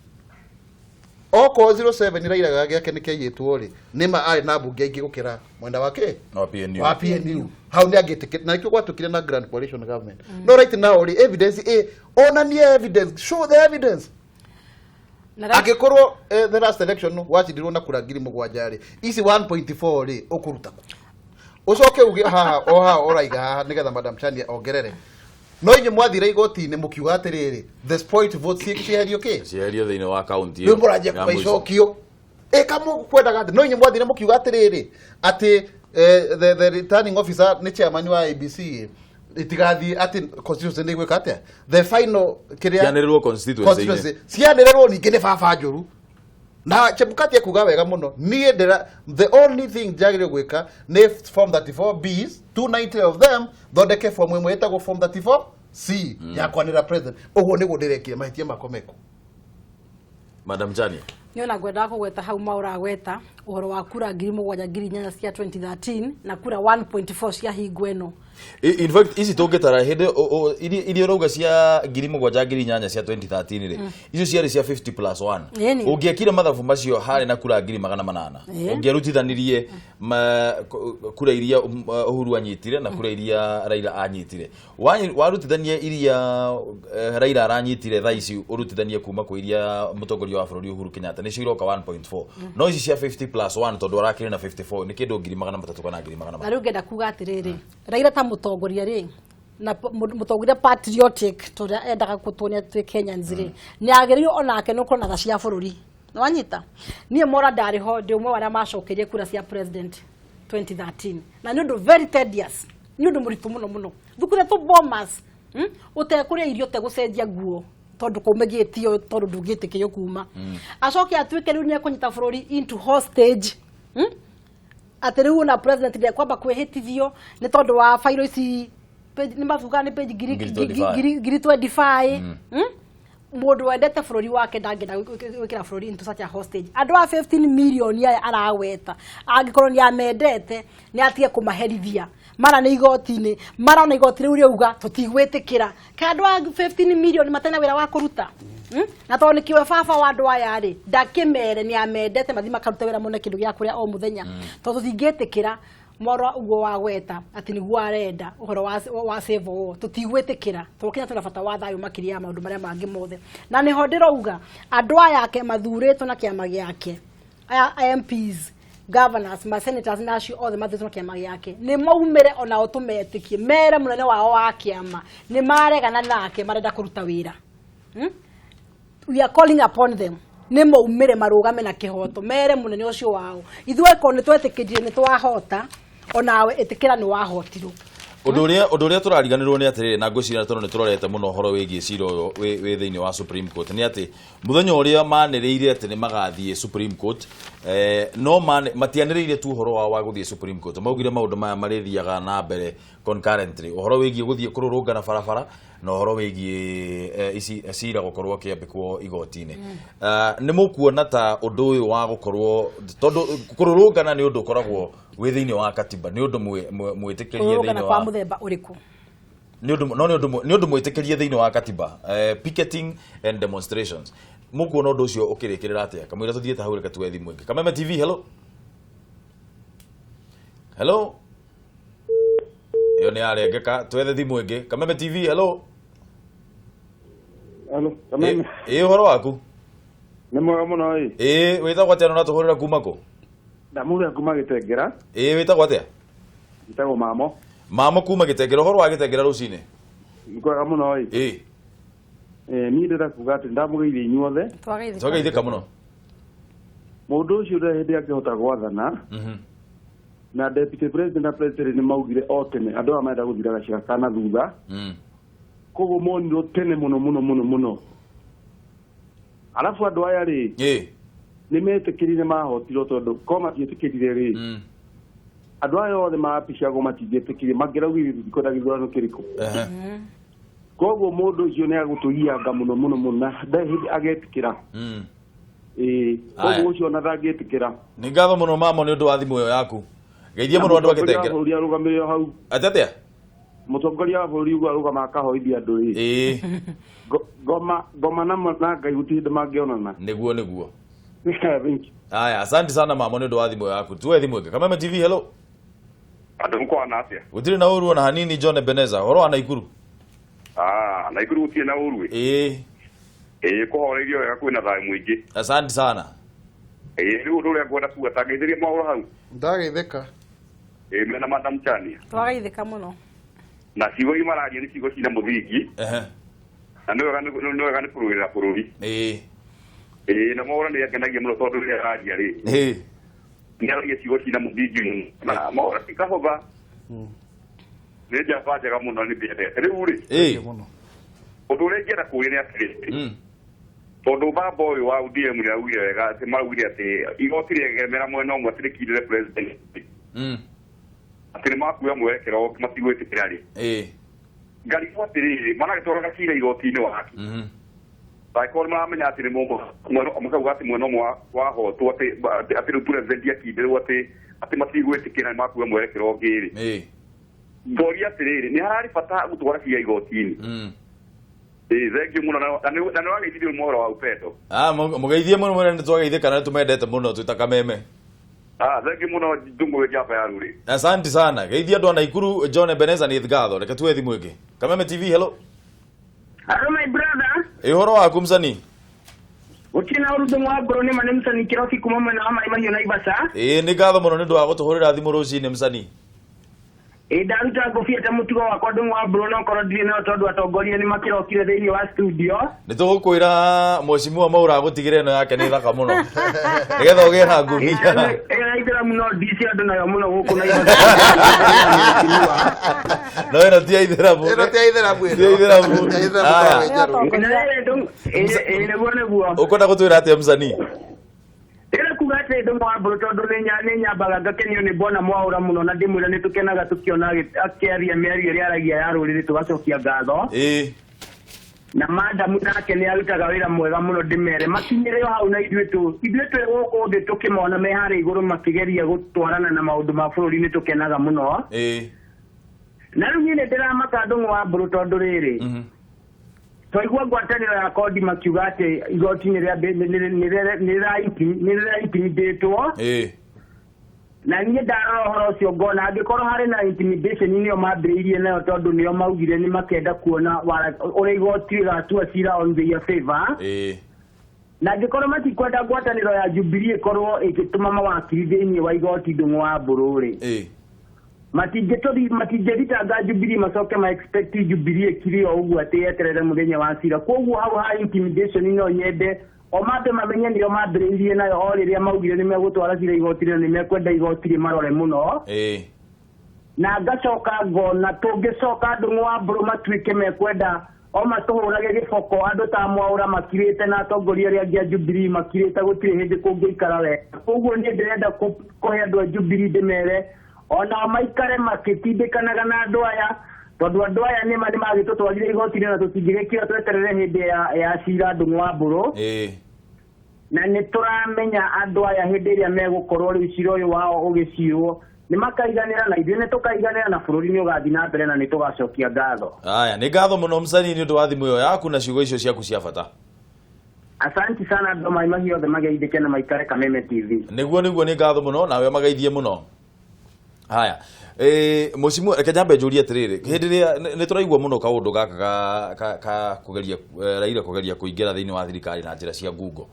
Okorwo 07 Raila gĩake nĩ kĩaiyĩtwo rĩ, nĩ ma arĩ na mbunge aingĩ gũkĩra mwena wake? Wa PNU. Wa PNU. Hau nĩ angĩtĩkĩra, na nĩkĩo gwatuĩkire na Grand Coalition Government. No right now rĩ, evidence onanie evidence, show the evidence. Angĩkorwo the last election wacindirwo na kura 7,000 rĩ, ici 1.4 rĩ ũkũruta kũ? Ũcoke uge haha o haha ũraiga haha nĩgetha Madam Chania ongerere. No inyuĩ mwathire igoti-inĩ mũkiuga atĩrĩrĩ, the spoilt votes cieherio kĩ? Cieherio thĩinĩ wa kaunti ĩyo. Rĩu mũranjia kũmaicokio. Ĩka mũkwendaga atĩ no inyuĩ mwathire mũkiuga atĩrĩrĩ, atĩ the returning officer nĩ chairman wa ABC itigathiĩ atĩ constituency nĩ gwĩka atĩa? The final kĩrĩa cianĩrĩrwo constituency. Cianĩrĩrwo ningĩ nĩ baba njũru. Na Chebukati ekuga wega mũno. Niĩ ndĩra the only thing njagĩrĩirwo gwĩka nĩ form 34 Bs, 290 of them thondeke form ĩmwe ĩtagwo form 34 C ya kwanĩra president. Ũguo nĩguo ndĩrekire mahĩtia makwa mekũ. Madam Chania. Niĩ ona ngwendaga kũgweta hau maũragweta ũhoro wa kura 7,000 8,000 cia 2013 na kura 1.4 cia hingo ĩno. In fact ici tũngĩtara hĩndĩ iria ũrauga cia 7,000 8,000 cia 2013 rĩ, icio ciarĩ cia 50 plus 1. Ũngĩekire mathabu macio harĩ na kura 800. Ũngĩarutithanirie kura iria Uhuru anyitire na kura iria Raila anyitire. Warutithania iria Raila aranyitire thaa ici ũrutithanie kuma kwĩ iria mũtongoria wa bũrũri Uhuru Kenyatta Nĩcio iroka 1.4. No ici cia 50 plus 1 tondũ arakĩrĩ na 54 nĩ kĩndũ 300,000 kana 300,000. Na rĩu ngenda kuga atĩrĩrĩ, Raila ta mũtongoria rĩ, na mũtongoria patriotic tũrĩa endaga gũtuonia twĩ Kenyans rĩ, nĩ agĩrĩirwo onake nĩ gũkorwo na tha cia bũrũri. Nĩwanyita? Niĩ Mora ndarĩ ho, ndĩ ũmwe wa arĩa macokeirie kura cia president 2013, na nĩ ũndũ very tedious, nĩ ũndũ mũritũ mũno mũno. Thukure tũ bombers, ũtekũrĩa irio, ũtegũcenjia nguo, tondũ kũmĩgĩtio, tondũ ndũngĩtĩkĩrio kuma. Acoke atuĩke rĩu nĩekũnyita bũrũri into hostage. Atĩ rĩu ona president ndekwamba kwĩhĩtithio nĩ tondũ wa failo ici page, nĩ mabuga nĩ page ngiri 25. 25. Mũndũ wendete bũrũri wake ndangĩenda gwĩkĩra bũrũri into such a hostage. Andũ a 15 million aya araweta, angĩkorwo nĩ amendete, nĩ atige kũmaherithia. Mara nĩ igoti-inĩ, mara ona igoti rĩu rĩauga tũtigwĩtĩkĩra. Ka andũ a 15 million matarĩ na wĩra wa kũruta. Na tondũ nĩkĩo baba wa andũ aya rĩ, ndakĩmere nĩ amendete mathiĩ makarute wĩra mone kĩndũ gĩa kũrĩa o mũthenya. Tondũ tũtingĩtĩkĩra Mora ũguo wa gweta atĩ nĩguo arenda ũhoro wa civil war, tũtigwĩtĩkĩra tondũ Kenya twĩna bata wa thayũ makĩria ya maũndũ marĩa mangĩ mothe. Na nĩho ndĩrauga andũ aya ake mathurĩtwo na kĩama gĩake, aya MPs, governors, ma senators na acio othe mathurĩtwo na kĩama gĩake, nĩ maumĩre onao tũmetĩkie, mere mũnene wao wa kĩama nĩ maregana nake, marenda kũruta wĩra. We are calling upon them, nĩ maumĩre marũgame na kĩhoto, mere mũnene ũcio wao, ithuĩ korwo nĩ twetĩkĩrire nĩ twahota, onawe ĩtĩkĩra nĩ wahotirwo. Ũndũ ũrĩa tũrariganĩrwo nĩ atĩrĩrĩ, na ngwĩciria tondũ nĩ tũrorete mũno ũhoro wĩgiĩ cira ũyũ wĩ thĩinĩ wa Supreme Court, nĩ atĩ mũthenya ũrĩa manĩrĩire atĩ nĩ magathiĩ Supreme Court, no matianĩrĩire tu ũhoro wao wa gũthiĩ Supreme Court, maugire maũndũ maya marĩthiaga na mbere concurrently, ũhoro wĩgiĩ gũthiĩ kũrũrũngana barabara na ũhoro wĩgiĩ ici cira gũkorwo ũkĩambĩkwo igoti-inĩ. Nĩ mũkuona ta ũndũ ũyũ wa gũkorwo, tondũ kũrũrũngana nĩ ũndũ ũkoragwo wĩ thĩinĩ wa katiba, nĩ ũndũ mwĩtĩkĩrie Kũrũrũngana thĩinĩ kwa wa mũthemba ũrĩkũ? Nĩ ũndũ no nĩ ũndũ mwĩtĩkĩrie thĩinĩ wa katiba, picketing and demonstrations. Mũkuona ũndũ ũcio ũkĩrĩkĩrĩra atĩa? Kamũira tũthiĩte hau, reke tuwe thimũ ĩngĩ. Kameme TV, hello, hello. Ĩyo nĩ yarengeka, twethe thimũ ĩngĩ. Kameme TV, hello. Hello, Kameme. Ĩ, ũhoro waku? Nĩ mwega mũno ĩ. Ĩ, wĩtagwo atĩa na ũratũhũrĩra kuma kũ? Ndamũrĩa kuma Gĩtengera. Ĩ, wĩtagwo atĩa? Njĩtagwo Mamo. Mamo kuma Gĩtengera, ũhoro wa Gĩtengera rũcinĩ? Nĩ kwega mũno ĩ. Niĩ ndĩrenda kuga atĩ ndamũgeithia inyuothe. Twageithĩka. Twageithĩka mũno. Mũndũ ũcio ndarĩ hĩndĩ angĩhota gwathana. Na deputy president na president nĩ maugire o tene andũ aya marenda gũthira gacĩra kana thutha. Koguo monirwo tene mũno mũno mũno mũno. Arabu andũ aya rĩ, nĩ metĩkĩrire mahotirwo, tondũ ko matiĩtĩkĩrire rĩ, andũ aya othe maapicagwo matingĩtĩkĩrie, mangĩraugire tũtikwenda gĩthurano kĩrĩkũ. Koguo mũndũ ũcio nĩ agũtũgianga mũno mũno mũno na ndarĩ hĩndĩ agetĩkĩra. Ĩĩ. Aya. Koguo ũcio ona ndangĩtĩkĩra. Nĩ ngatho mũno, Mamo, nĩ ũndũ wa thimũ ĩyo yaku. Geithie mũno andũ a Mũtongoria wa Gĩtengera. bũrũri arũgamĩrĩre hau. Atĩ atĩa? Mũtongoria wa bũrũri ũguo arũgama akahoithia andũ ĩ. Ngoma ngoma na Ngai gũtirĩ hĩndĩ mangĩonana. Nĩguo. Thank you. Aya, asante sana, Mamo, nĩ ũndũ wa thimũ yaku. Tuwe thimũ ĩngĩ. Kameme TV, hello. Andũ mkwana atĩa? Gũtirĩ na ũru ona hanini, John Ebeneza. Ũhoro wa Naikuru? Ah, Naikuru gũtirĩ na ũru ĩ. Ĩĩ, kũhoreirio wega, kwĩna thayũ mũingĩ. Asante sana. Ĩĩ, rĩu ũndũ ũrĩa ngwenda kuga tangeithĩrie mohoro hau. Ndageithĩka. Ĩĩ, mena Madam Chania. Twageithĩka mũno. Na ciugo iria mararia nĩ ciugo cina mũthingi. Na nĩ wega nĩ kũrũĩrĩra bũrũri. Ĩĩ, na mohoro nĩ angenagia mũno tondũ rĩrĩa araria rĩ, nĩ aragia ciugo cina mũthingi mũno. Na mohoro ti kahũtha. Nĩ njamba njega mũno, nĩ ndĩendete. Rĩu rĩ, ũndũ ũrĩa ingĩenda kũũria nĩ atĩrĩrĩ, tondũ baba ũyũ wa ODM nĩ augire wega atĩ maraugire atĩ igoti rĩegemera mwena ũmwe, atĩ rĩkindĩre president, atĩ nĩ makuoya mwerekera ũngĩ, matigwĩtĩkĩra rĩ. Ngarigwo atĩrĩrĩ, maragĩtwaraga cira igoti-inĩ wake angĩkorwo nĩ maramenya atĩ nĩ makauga atĩ mwena ũmwe wahotwo, atĩ rĩu president akindĩrwo atĩ matigwĩtĩkĩra, nĩ makuoya mwerekera ũngĩ rĩ. Ngoria atĩrĩrĩ, nĩ hararĩ bata gũtwara cira igoti-inĩ? Ĩĩ, thengiũ mũno, na nĩ wageithirio mohoro wa upendo. Ah, mũgeithie mũno, mwene nĩ twageithĩka na nĩ tũmendete mũno twĩ ta Kameme. Ah, thengiũ mũno, Ndung'u njamba ya rũrĩ. Asante sana, geithia andũ a Naikuru. John Ebeneza, nĩ ngatho. Reke tuwe thimũ ĩngĩ. Kameme TV, hello. Hello, my brother. Ĩ, ũhoro waku, msanii? Gũtirĩ na ũru Ndũng'ũ wa Mbũrũ nĩ ma nĩ Mũcani Kĩrobi kuma mwena wa Maĩ Mahiũ Naivasha. Ĩĩ nĩ ngatho mũno nĩ ũndũ wa gũtũhũrĩra thimũ rũcinĩ Mũcani. Ĩĩ ndaruta ngũbia ta mũtugo wakwa Ndũng'ũ wa Mbũrũ no korwo ndirĩ nayo tondũ atongoria nĩ makĩrokire thĩinĩ wa studio. Nĩ tũgũkwĩra Mheshimiwa Mwaura agũtigĩre ĩno yake nĩ thaka mũno. Nĩgetha ũgĩe na ngũbia. Ĩyo ya Ithĩramu no ndice andũ nayo mũno gũkũ Naivasha. No ĩno ti ya Ithĩramu. Ĩno ti ya Ithĩramu ĩno. Ti ya Ithĩramu. Ti ya Ithĩramu Aya. Ĩĩ nĩguo nĩguo. Ũkwenda gũtwĩra atĩa Mũcani? Ndĩrenda kuga atĩ Ndũng'ũ wa Mbũrũ tondũ nĩ nyambaga ngakenio nĩ Bwana Mwaura mũno na ndĩmwĩra nĩ tũkenaga tũkĩona akĩaria mĩario ĩrĩa aragia ya rũrĩrĩ tũgacokia ngatho. Ĩĩ. Na madamu nake nĩ arutaga wĩra mwega mũno ndĩmere makinyĩre o hau na ithuĩ tu ithuĩ twĩ gũkũ thĩ tũkĩmona me harĩa igũrũ makĩgeria gũtwarana na maũndũ ma bũrũri nĩ tũkenaga mũno. Ĩĩ. Na rĩu niĩ nĩ ndĩramaka Ndũng'ũ wa Mbũrũ tondũ rĩrĩ twaigua ngwatanĩro ya kodi makiuga atĩ igoti nĩ rĩraintimidĩtwo. Ĩĩ. Na niĩ ndarora ũhoro ũcio ngona angĩkorwo harĩ na intimidation nĩyo mambĩrĩirie nayo tondũ nĩo maugire nĩ makenda kuona ũrĩa igoti rĩgatua cira on their favor. Ĩĩ. Na angĩkorwo matikwenda ngwatanĩro ya Jubilee ĩkorwo ĩgĩtũma mawakiri thĩinĩ wa igoti Ndũng'ũ wa Mbũrũ rĩ. Ĩĩ. Matingĩthitanga Jubilee macoke ma expect Jubilee ĩkire o ũguo atĩ yeterere mũthenya wa cira. Koguo hau ha intimidation no nyende o mambe mamenye nĩo mambĩrĩirie nayo o rĩrĩa maugire nĩ megũtwara cira igoti-inĩ na nĩ mekwenda igoti rĩmarore mũno. Ĩĩ. Na ngacoka ngona tũngĩcoka Ndũng'ũ wa Mbũrũ matuĩke mekwenda o matũhũrage gĩboko andũ ta Mwaura makirĩte na atongoria arĩa angĩ a Jubilee makirĩte gũtirĩ hĩndĩ kũngĩikara wega. Koguo niĩ ndĩrenda kũhe andũ a Jubilee ndĩmere ona maikare makĩtindĩkanaga na andũ aya tondũ andũ aya nĩ magĩtũtwarire igoti-inĩ na tũtingĩgĩkira tweterere hĩndĩ ya cira Ndũng'ũ wa Mbũrũ. Ĩĩ. Na nĩ tũramenya andũ aya hĩndĩ ĩrĩa megũkorwo rĩu cira ũyũ wao ũgĩcirwo nĩ makaiganĩra na ithuĩ nĩ tũkaiganĩra na bũrũri nĩ ũgathiĩ na mbere na nĩ tũgacokia ngatho. Aya, nĩ ngatho mũno Mũcani nĩ ũndũ wa thimũ ĩyo yaku na ciugo icio ciaku cia bata. Asanti sana andũ Maĩ Mahiũ othe mageithĩke na maikare Kameme TV. Nĩguo nĩguo nĩ ngatho mũno nawe mageithie mũno. Haya, Mheshimiwa reke nyambe njũrie atĩrĩrĩ hĩndĩ ĩrĩa nĩ tũraigua mũno kaũndũ gaka ka kũgeria Raila kũgeria kũingĩra thĩinĩ wa thirikari na njĩra cia ngungo.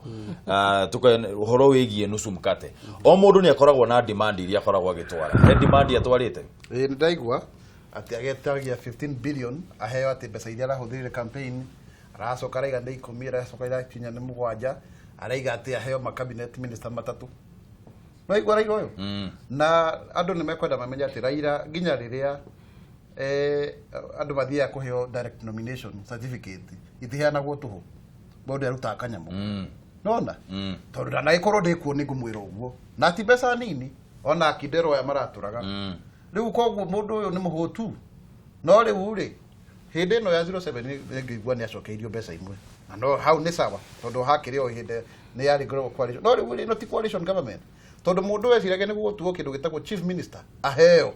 Ũhoro wĩgiĩ nusu mkate. O mũndũ nĩ akoragwo na demand iria akoragwo agĩtwara. He demand atwarĩte? Ĩĩ nĩ ndaigua atĩ agetagia 15 billion aheo atĩ mbeca iria arahũthĩrire campaign aracoka araiga nĩ 10 aracoka irakinya nĩ 7 araiga atĩ aheo ma cabinet minister 3. Waigua Raila ũyũ? Na andũ nĩ mekwenda mamenye atĩ Raila nginya rĩrĩa andũ mathiaga kũheo direct nomination certificate itiheanagwo tũhũ mũndũ arutaga kanyamũ. Nona? Tondũ ndanagĩkorwo ndĩkuo nĩ ngũmwĩra ũguo na ti mbeca nini ona akindero aya maratũraga. Rĩu koguo mũndũ ũyũ nĩ mũhũtu no rĩu rĩ hĩndĩ ĩno ya 07 nĩngĩigua nĩ acokeirio mbeca imwe na no hau nĩ sawa tondũ hakĩrĩ o hĩndĩ nĩ yarĩ global coalition no rĩu rĩ ĩno ti coalition government tondũ mũndũ weciragia nĩ gũtuo kĩndũ gĩtagwo chief minister aheo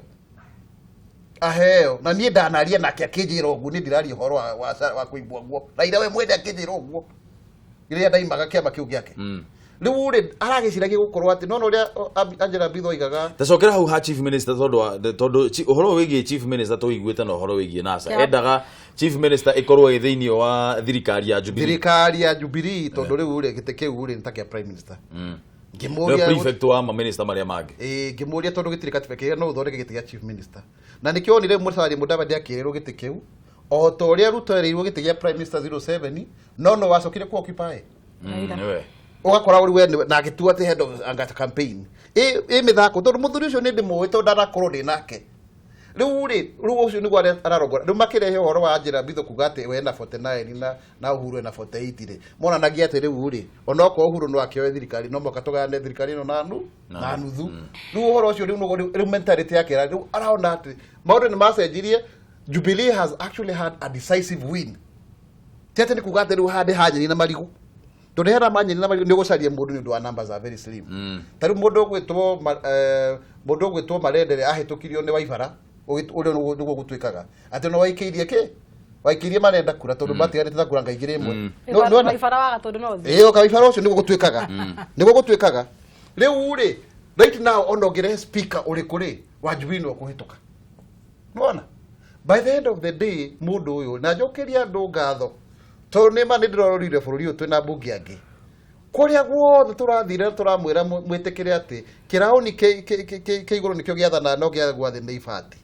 na niĩ ndanaria nake akĩnjĩra ũguo niĩ ndiraria ũhoro wa kũimbwo guo Raila we mwene akĩnjĩra ũguo rĩrĩa ndaimaga kĩama kĩu gĩake. Rĩu rĩ aragĩciragia gũkorwo atĩ no ũrĩa Angela Mbitho oigaga tacokera hau ha chief minister tondũ ũhoro wĩgiĩ chief minister tũiguĩte na ũhoro wĩgiĩ NASA endaga chief minister ĩkorwo ĩ thĩinĩ wa thirikari ya Jubilee thirikari ya Jubilee tondũ rĩu rĩ gĩtĩ kĩu rĩ nĩ ta kĩa prime minister. Ngĩmũria prefect wa ma minister marĩa mangĩ. Ĩĩ ngĩmũria tondũ gĩtirĩ katiba kĩrĩa no ũthondeke gĩtĩ gĩa chief minister. Na nĩkĩo onire Musalia Mudavadi akĩrĩrwo gĩtĩ kĩu o ta ũrĩa Ruto erĩirwo gĩtĩ gĩa prime minister 07 no wacokire ku occupy. Ũgakora ũrĩ we na agĩtua atĩ head of anga campaign. Ĩ mĩthako tondũ mũthuri ũcio nĩ ndĩmũĩ tondũ ndanakorwo ndĩ nake. Rĩu rĩ rĩu ũcio nĩguo ararongora rĩu makĩrehe ũhoro wa Angela Mbitho kuga atĩ we na 49 na Uhuru na 48 rĩ monanagia atĩ rĩu rĩ onokorwo Uhuru no akĩoe thirikari no mũhaka tũgayane thirikari ĩno na nuthu. Rĩu ũhoro ũcio rĩu rĩu mentality yake rĩu arona atĩ maũndũ nĩ macenjirie. Jubilee has actually had a decisive win. Ti atĩ nĩ kuga atĩ rĩu handĩ ha nyeni na marigũ tondũ hena manyeni na marigũ nĩ ũgũcaria mũndũ nĩ ũndũ wa numbers are very slim. Ta rĩu mũndũ ũgwĩtwo Marendere ahĩtũkirio nĩ Waibara ũrĩa nĩguo gũtuĩkaga atĩ no waikĩirie kĩ waikĩirie marenda kura tondũ matiganĩte na kura ngaigĩrĩ ĩmwe. Waibara waga tondũ no ũthiĩ. Ĩĩ Waibara ũcio nĩguo gũtuĩkaga nĩguo gũtuĩkaga. Rĩu rĩ right now ona ũngĩrehe speaker ũrĩkũ rĩ wa Jubilee no ũkũhĩtũka. Nĩwona? By the end of the day mũndũ ũyũ na njokeria andũ ngatho tondũ nĩ ma nĩ ndĩrororire bũrũri ũyũ twĩna mbunge angĩ Kũrĩa guothe tũrathire tũramwĩra mwĩtĩkĩre atĩ kĩraũni kĩ igũrũ nĩkĩo gĩathana no gĩa gwa thĩ nĩ ibati.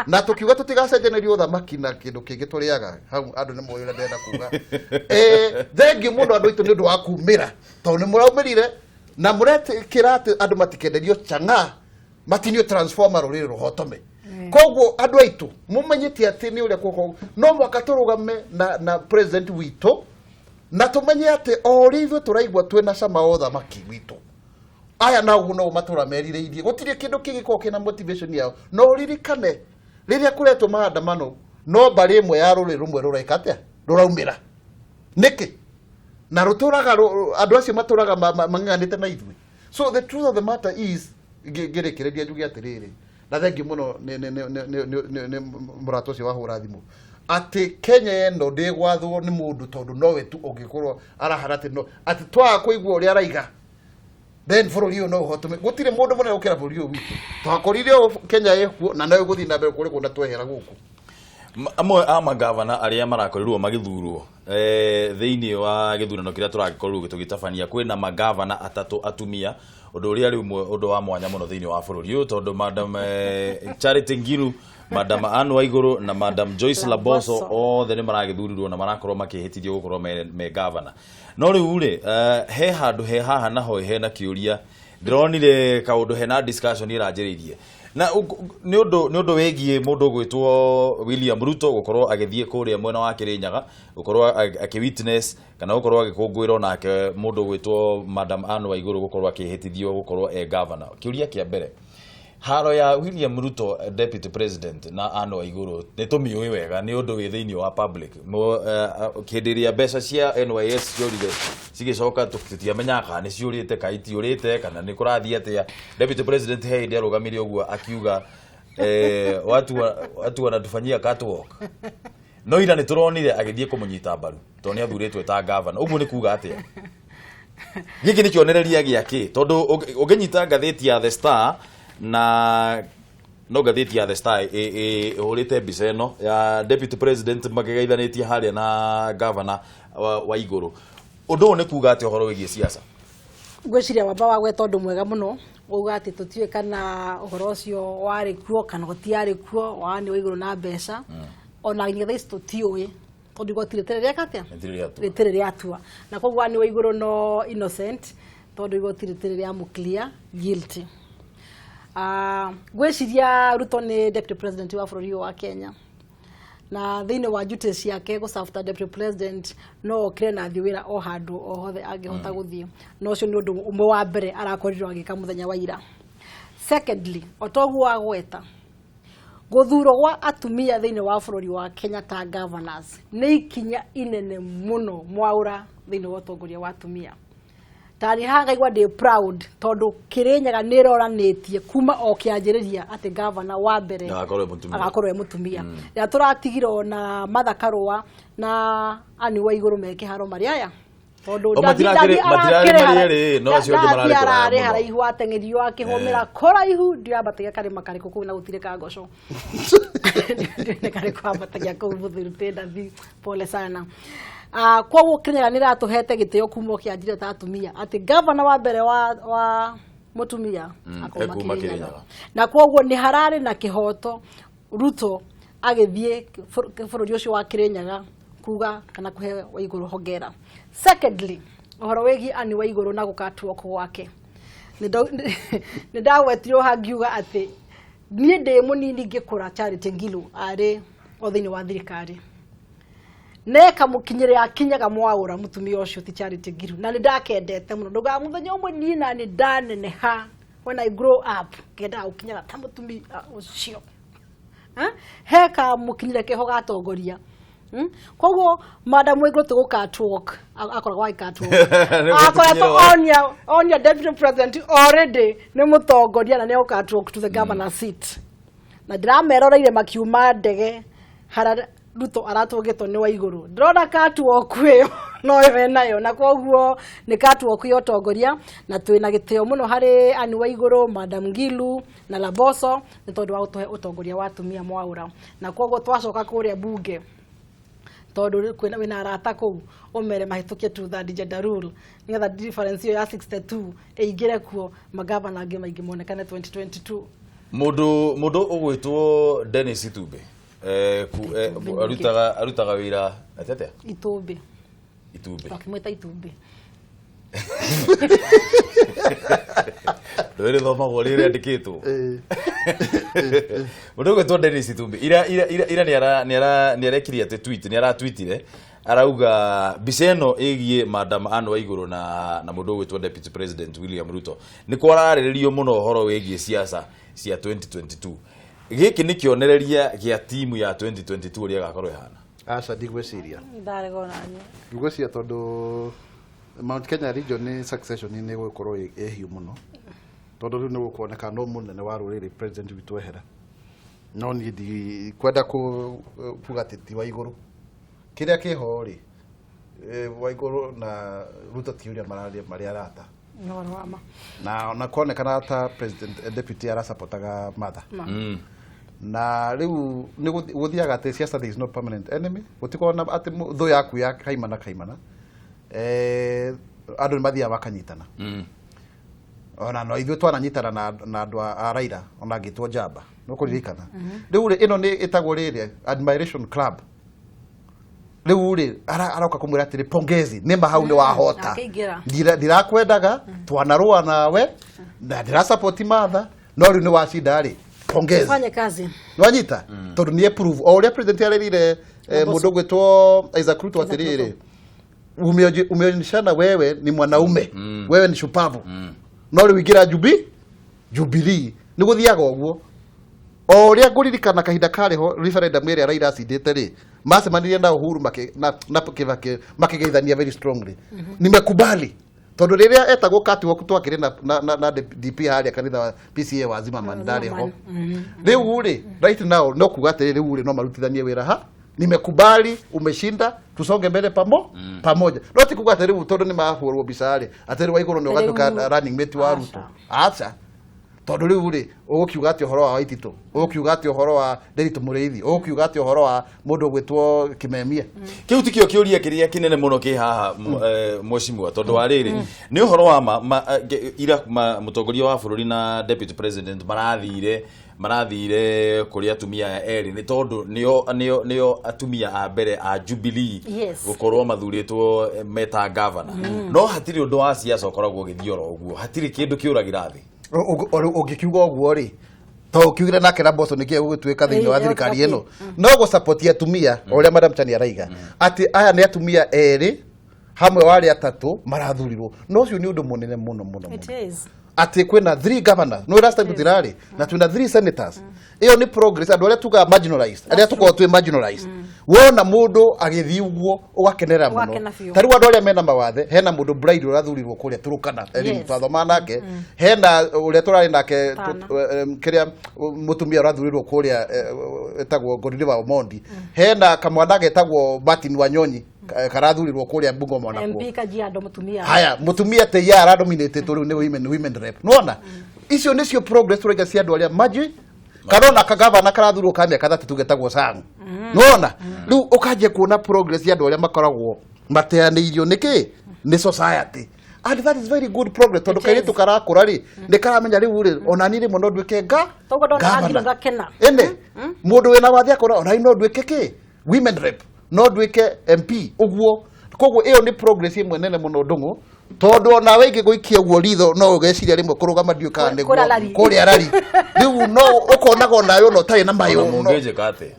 Na tukiuga tutigacenjanĩrio ũthamaki na kĩndũ kĩngĩ tũrĩaga hau andũ nĩ moĩ ũrĩa ndĩrenda kuga. Thengiũ mũno andũ aitũ nĩ ũndũ wa kumĩra tondũ nĩ mũraumĩrire na mũretĩkĩra atĩ andũ matikenderio chang'aa matinio transformer rũrĩrĩ rũhotome. Koguo andũ aitũ mũmenyete atĩ nĩ ũrĩa kũko no mwaka tũrũgame na president witũ na tũmenye atĩ o ũrĩa ithuĩ tũraigua twĩna cama wa ũthamaki witũ aya na ũguo no matũra merirĩirie gũtirĩ kĩndũ kĩngĩkorwo kĩna motivation yao. No ũririkane rĩrĩa kũretwo maandamano no mbarĩ ĩmwe ya rũrĩrĩ rũmwe rũreka atĩa rũraumĩra nĩkĩ na rũtũraga andũ acio matũraga mang'ang'anĩte na ithuĩ. So the truth of the matter is ngĩrĩkĩrĩria njuge atĩrĩrĩ na thengiũ mũno nĩ mũrata ũcio wahũra thimũ atĩ Kenya ĩno ndĩgwathwo nĩ mũndũ tondũ nowe tu ũngĩkorwo arahara atĩ no atĩ twaga kũigua ũrĩa araiga then bũrũri ũyũ no ũhotome. Gũtirĩ mũndũ mũnene gũkĩra bũrũri ũyũ witũ. Twakorire Kenya ĩkuo na no ĩgũthiĩ na mbere kũrĩ kũndũ twehera gũkũ. Amwe a magavana arĩa marakorirwo magĩthurwo thĩinĩ wa gĩthurano kĩrĩa tũragĩkorirwo tũgĩtabania kwĩna magavana atatũ atumia ũndũ ũrĩa rĩu ũndũ wa mwanya mũno thĩinĩ wa bũrũri ũyũ tondũ Madam Charity Ngilu, Madam Anne Waiguru na Madam Joyce Laboso othe nĩ maragĩthurirwo na marakorwo makĩhĩtithio gũkorwo me gavana. No rĩu rĩ he handũ he haha naho hena kĩũria ndĩronire kaũndũ hena discussion ĩranjĩrĩirie na nĩ ũndũ wĩgiĩ mũndũ ũgwĩtwo William Ruto gũkorwo agĩthiĩ kũrĩa mwena wa Kĩrĩnyaga gũkorwo akĩ witness kana gũkorwo agĩkũngũĩrwo nake mũndũ ũgwĩtwo Madam Anne Waiguru gũkorwo akĩhĩtithio gũkorwo e governor. Kĩũria kĩa mbere, haro ya William Ruto deputy president na Anne Waiguru nĩ tũmĩũĩ wega nĩ ũndũ wĩ thĩinĩ wa public. Hĩndĩ ĩrĩa mbeca cia NYS ciorire cigĩcoka tũtiamenyaga kana nĩ ciũrĩte kana itiũrĩte kana nĩ kũrathiĩ atĩa. Deputy president he hĩndĩ arũgamire ũguo akiuga watu wanatufanyia catwalk. No ira nĩ tũronire agĩthiĩ kũmũnyita mbaru tondũ nĩ athurĩtwo ta governor. Ũguo nĩ kuga atĩa? Gĩkĩ nĩ kĩonereria gĩa kĩ? Tondũ ũngĩnyita ngathĩti ya The Star na no ngathĩti ya The Star ĩhũrĩte mbica ĩno ya deputy president makĩgeithanĩtie harĩa na governor wa Igũrũ. Ũndũ ũyũ nĩ kuga atĩ ũhoro wĩgiĩ siasa? Ngwĩciria wamba wa gweta ũndũ mwega mũno uga atĩ tũtiũĩ kana ũhoro ũcio warĩ kuo kana gũtiarĩ kuo wa Anne Waiguru na mbeca ona nginya thaa ici tũtiũĩ tondũ igoti rĩtirĩ rĩeka atĩa rĩtirĩ rĩatua na koguo Anne Waiguru no innocent tondũ igoti rĩtirĩ rĩamũ clear guilty. Ngwĩciria Ruto nĩ deputy president wa bũrũri wa Kenya na thĩinĩ wa duties ciake gũ serve ta deputy president no okire na athiĩ wĩra o handũ o hothe angĩhota gũthiĩ na ũcio nĩ ũndũ ũmwe wa mbere arakorirwo agĩka mũthenya wa ira. Secondly, o toguo wagweta gũthurwo gwa atumia thĩinĩ wa bũrũri wa Kenya ta governors nĩ ikinya inene mũno mwaũra thĩinĩ wa ũtongoria wa atumia. Tari haha ngaigua ndĩ proud tondũ Kĩrĩnyaga nĩ ĩroranĩtie kuma o kĩanjĩrĩria atĩ governor wa mbere agakorwo e mũtumia. Rĩrĩa tũratigirwo na Martha Karũa na Anne Waiguru me kĩharo marĩ aya tondũ ararĩ haraihu ateng'erio akĩhũmĩra kũraihu ndiambatagia karĩma karĩkũ kũu na gũtirĩ ka ngoco nĩ karĩkũ ambatagia kũu mũthuru tĩ pole sana. Koguo Kĩrĩnyaga nĩ ĩratũhete gĩtĩo kuma o kĩanjĩrĩria ta atumia atĩ governor wa mbere wa mũtumia akauma Kĩrĩnyaga na koguo nĩ hararĩ na kĩhoto Ruto agĩthiĩ bũrũri ũcio wa Kĩrĩnyaga kuga kana kũhe Waiguru hongera. Secondly, ũhoro wĩgiĩ Anne Waiguru na gũkatwo gwake nĩ ndagwetirwo haha ngiuga atĩ niĩ ndĩ mũnini ngĩkũra Charity Ngilu arĩ o thĩinĩ wa thirikari neka mũkinyĩre akinyaga mwaũra mũtumia ũcio ti Charity Ngilu na nĩ ndakendete mũno ndaugaga mũthenya ũmwe niĩ na nĩ ndaneneha when I grow up ngendaga gũkinyaga ta mũtumia ũcio he kamũkinyĩre keho gatongoria. Koguo Madam Waiguru tũ catwalk akoragwo agĩ catwalk akoretwo onia deputy president already nĩ mũtongoria na nĩ egũ catwalk to the governor seat na ndĩrameroreire makiuma ndege hara Ruto aratũgĩtwo nĩ Waiguru ndĩrona catwalk ĩyo no yo nayo na koguo nĩ catwalk ya ũtongoria na twĩna gĩtĩo mũno harĩ Anne Waiguru, Madam Ngilu na Laboso nĩ tondũ wa gũtũhe ũtongoria wa atumia mwaũra na koguo twacoka kũrĩa bunge Tondu kwina wina arata kuu umere mahitukie two third gender rule nigetha difference iyo ya 62 ĩingĩre kuo magavana angĩ maingĩ monekane 2022. Mundu ugwitwo Dennis Itumbi arutaga wira atete Itumbi akimwita Itumbi Ndwere thomagwo rĩrĩa rĩandĩkĩtwo. Mũndũ ũgwĩtwo Dennis Itumbi ira ira ira nĩ arekire atĩ tweet nĩ aratwitire arauga mbica ĩno ĩgiĩ Madam Anne Waigũrũ na mũndũ ũgwĩtwo Deputy President William Ruto nĩ kwararĩrĩrio mũno ũhoro wĩgiĩ siasa cia 2022. Gĩkĩ nĩ kĩonereria gĩa timu ya 2022 ũrĩa ĩgakorwo ĩhana. Aca ndigwĩciria. Ndarego naniĩ. Ndigwĩciria tondũ Mount Kenya region nĩ succession nĩ ĩgũkorwo ĩ hiũ mũno tondũ rĩu nĩ gũkuoneka no mũnene wa rũrĩrĩ president witũ ehera no niĩ ndikwenda kuga atĩ ti Waigũrũ kĩrĩa kĩho rĩ Waigũrũ na Ruto ti ũrĩa marĩ arata na kuonekana ta president deputy arasapotaga Martha na rĩu nĩ gũthiaga atĩ siasa there is no permanent enemy gũtikorwo na atĩ thũ yaku ya kaimana kaimana andũ nĩ mathiaga makanyitana ona no ithuĩ twananyitana na andũ a Raila ona ngĩtwo njamba no kũririkana rĩu rĩ ĩno nĩ ĩtagwo rĩrĩ admiration club rĩu rĩ aroka kũmwĩra atĩrĩ pongezi nĩ ma hau nĩ wahota ndirakwendaga twanarũa nawe na ndĩrasupport Martha no rĩu nĩ wacinda rĩ pongezi fanye kazi nĩwanyita tondũ nĩ approve o ũrĩa president arerire mũndũ ũgwĩtwo Isaac Ruto atĩrĩrĩ umeonyeshana wewe ni mwanaume wewe ni shupavu no rĩu ingĩra Jubilee nĩ gũthiaga ũguo o ũrĩa ngũririkana kahinda karĩ ho referendum ĩrĩa Raila acindĩte rĩ macemanirie na Uhuru na Kibaki makĩgeithania very strongly nimekubali tondũ rĩrĩa etagwo catwalk twakĩrĩ na DP harĩa kanitha wa PCA wa Zimmerman ndarĩ ho rĩu rĩ right now no kuga atĩrĩ rĩu rĩ no marutithanie wĩra ha nimekubali umeshinda tusonge mbele pamoja no ti kuga atĩ rĩu tondũ nĩ mahũrwo mbica rĩ atĩ rĩu Waigũrũ nĩ ũgatuĩka running mate wa Ruto aca tondũ rĩu rĩ ũgũkiuga atĩ ũhoro wa Waititũ ũgũkiuga atĩ ũhoro wa Nderitu Mũrĩithi ũgũkiuga atĩ ũhoro wa mũndũ ũgwĩtwo Kimemia kĩu tikĩo kĩũria kĩrĩa kĩnene mũno kĩ haha mheshimiwa tondũ wa rĩrĩ nĩ ũhoro wa ira mũtongoria wa bũrũri na deputy president marathire kũrĩ atumia aya erĩ nĩ tondũ nĩo atumia a mbere a Jubilee gũkorwo mathurĩtwo meta governor no hatirĩ ũndũ wa siasa ũkoragwo ũgĩthiĩ oro ũguo hatirĩ kĩndũ kĩũragĩra thĩ ũngĩkiuga ũguo rĩ to ũkiugire nake na Mboco nĩkĩĩ gũgĩtuĩka thĩinĩ wa thirikari ĩno no gũsupport atumia o ũrĩa Madam Chani araiga atĩ aya nĩ atumia erĩ hamwe wa arĩa atatũ marathurirwo no ũcio nĩ ũndũ mũnene mũno mũno atĩ kwĩna 3 governors no last time tũtirarĩ na twĩna 3 senators ĩyo nĩ progress andũ arĩa tugaga marginalized arĩa tũkoragwo twĩ marginalized wona mũndũ agĩthiĩ ũguo ũgakenera mũno ta rĩu andũ arĩa mena mawathe hena mũndũ Bride ũrathurirwo kũrĩa Turukana elimu twathoma nake hena ũrĩa tũrarĩ nake kĩrĩa mũtumia ũrathurirwo kũrĩa ĩtagwo Godliver Omondi hena kamwana getagwo Martin Wanyonyi karathurirwo kũrĩa Bungoma nakuo MP Kajiado mũtumia haya mũtumia te ya aradominate rĩu nĩ women rep nĩwona icio nĩcio progress tũraiga cia andũ arĩa maji karona kagavana karathurwo ka mĩaka 3 getagwo Sang nĩwona rĩu ũkanjia kuona progress ya andũ arĩa makoragwo mateanĩirio nĩkĩ nĩ society and that is very good progress tondũ kairĩtu karakũra rĩ nĩ karamenya rĩu rĩ ona niĩ rĩmwe no nduĩke gavana ene mũndũ wĩna wathe akora ona niĩ no nduĩke kĩ women rep no nduĩke MP ũguo koguo ĩyo nĩ progress ĩmwe nene mũno Ndung'u tondũ onawe ingĩgũikia ũguo ritho no ũgeciria rĩmwe kũrũgama ndiũĩ kana nĩguo kũrĩa rari rĩu no ũkonaga onawe ona ũtarĩ na mayũ mũngĩnjĩka atĩa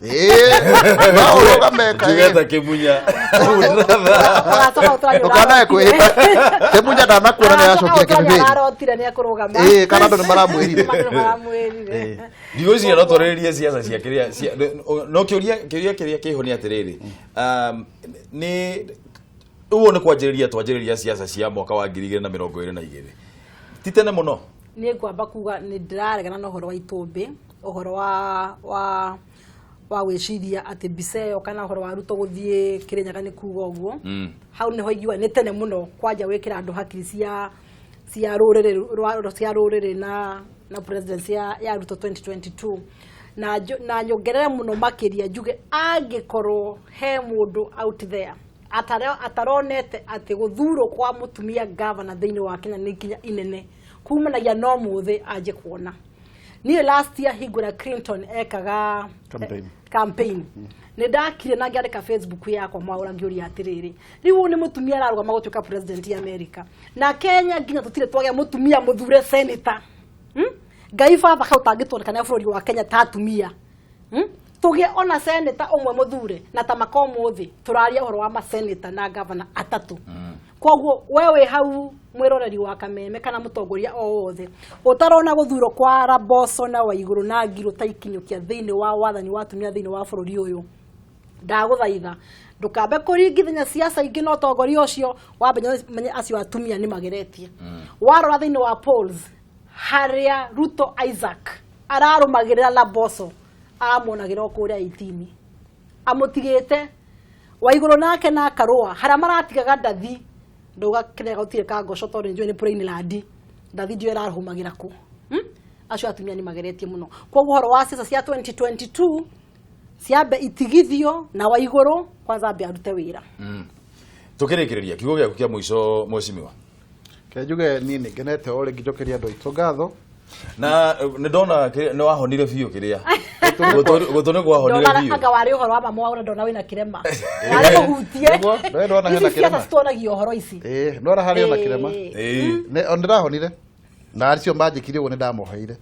no ũrũgame njuge ta Kĩmunya ndũkanae kwĩhĩta Kĩmunya ndanakuona nĩ aracokia kĩbĩbĩri arotire nĩ ekũrũgama kana andũ nĩ maramwĩrire ndigwĩciria no twarĩrĩrie siasa cia kĩrĩa no kĩũria kĩrĩa kĩho nĩ atĩrĩrĩ nĩ ũguo nĩ kwanjĩrĩria twanjĩrĩria siasa cia mwaka wa 2022 ti tene mũno nĩ ngwamba kuga nĩ ndĩraregana na ũhoro wa Itumbĩ ũhoro wa gwĩciria atĩ mbica ĩyo kana ũhoro wa Ruto gũthiĩ Kĩrĩnyaga nĩ kuga ũguo hau nĩho ingiuga nĩ tene mũno kwanja gwĩkĩra andũ hakiri cia rũrĩrĩ na presidency ya Ruto 2022 Na nyongerere muno makiria njuge angikorwo he mundu out there ataronete ati guthurwo kwa mutumia governor thiini wa Kenya ni ikinya inene kumanagia no muthi anje kuona. Niĩ last year hingũra Clinton ekaga campaign. Nĩ ndakire na ngĩandĩka Facebook yakwa Mwaura ngĩũria atĩrĩrĩ, rĩu ũyũ nĩ mũtumia ararũgama gũtuĩka president ya America na Kenya nginya tũtirĩ twagĩa mũtumia mũthure senator. Ngai baba kau tangĩtuoneka nĩ bũrũri wa Kenya ta atumia. Tũgĩe ona senator ũmwe mũthure na ta maka ũmũthĩ tũraria ũhoro wa maseneta na governor atatũ. Koguo we wĩ hau mwĩroreri wa Kameme kana mũtongoria o wothe ũtarona gũthurwo kwa Raboso na Waigũrũ na Ngirũ ta ikinyũkia thĩinĩ wa wathani wa atumia thĩinĩ wa bũrũri ũyũ, ndagũthaitha ndũkambe kũringithania siasa ingĩ na ũtongoria ũcio, wambe menye acio atumia nĩ mageretie. Warora thĩinĩ wa polls harĩa Ruto Isaac ararũmagĩrĩra Laboso aramuonagĩra o kũrĩa 18 amũtigĩte Waigũrũ nake na Karũa harĩa maratigaga ndathi ndauga kĩrĩa gũtirĩ ka ngoco tondũ nĩnjũĩ nĩ plain land ndathi ndiũĩ ĩrarũmagĩra kũ. Acio atumia nĩ mageretie mũno. Koguo ũhoro wa siasa cia 2022 ciambe itigithio na Waigũrũ kwanza ambe arute wĩra. Tũkĩrĩkĩrĩria kiugo gĩaku kĩa mũico mheshimiwa. Ke njuge niĩ nĩ ngenete o rĩngĩ njokeria andũ aitũ ngatho. Na nĩ ndona nĩ wahonire biũ kĩrĩa gũtũ nĩ kwahonire biũ. Anga warĩ ũhoro wa mama waura ndona wĩna kĩrema. Warĩ mũhutie. Nĩ ndona hena kĩrema. Ici citonagio ũhoro ici. Ndona harĩ ona kĩrema. Nĩ ndĩrahonire. Na acio manjĩkire ũguo nĩ ndamoheire.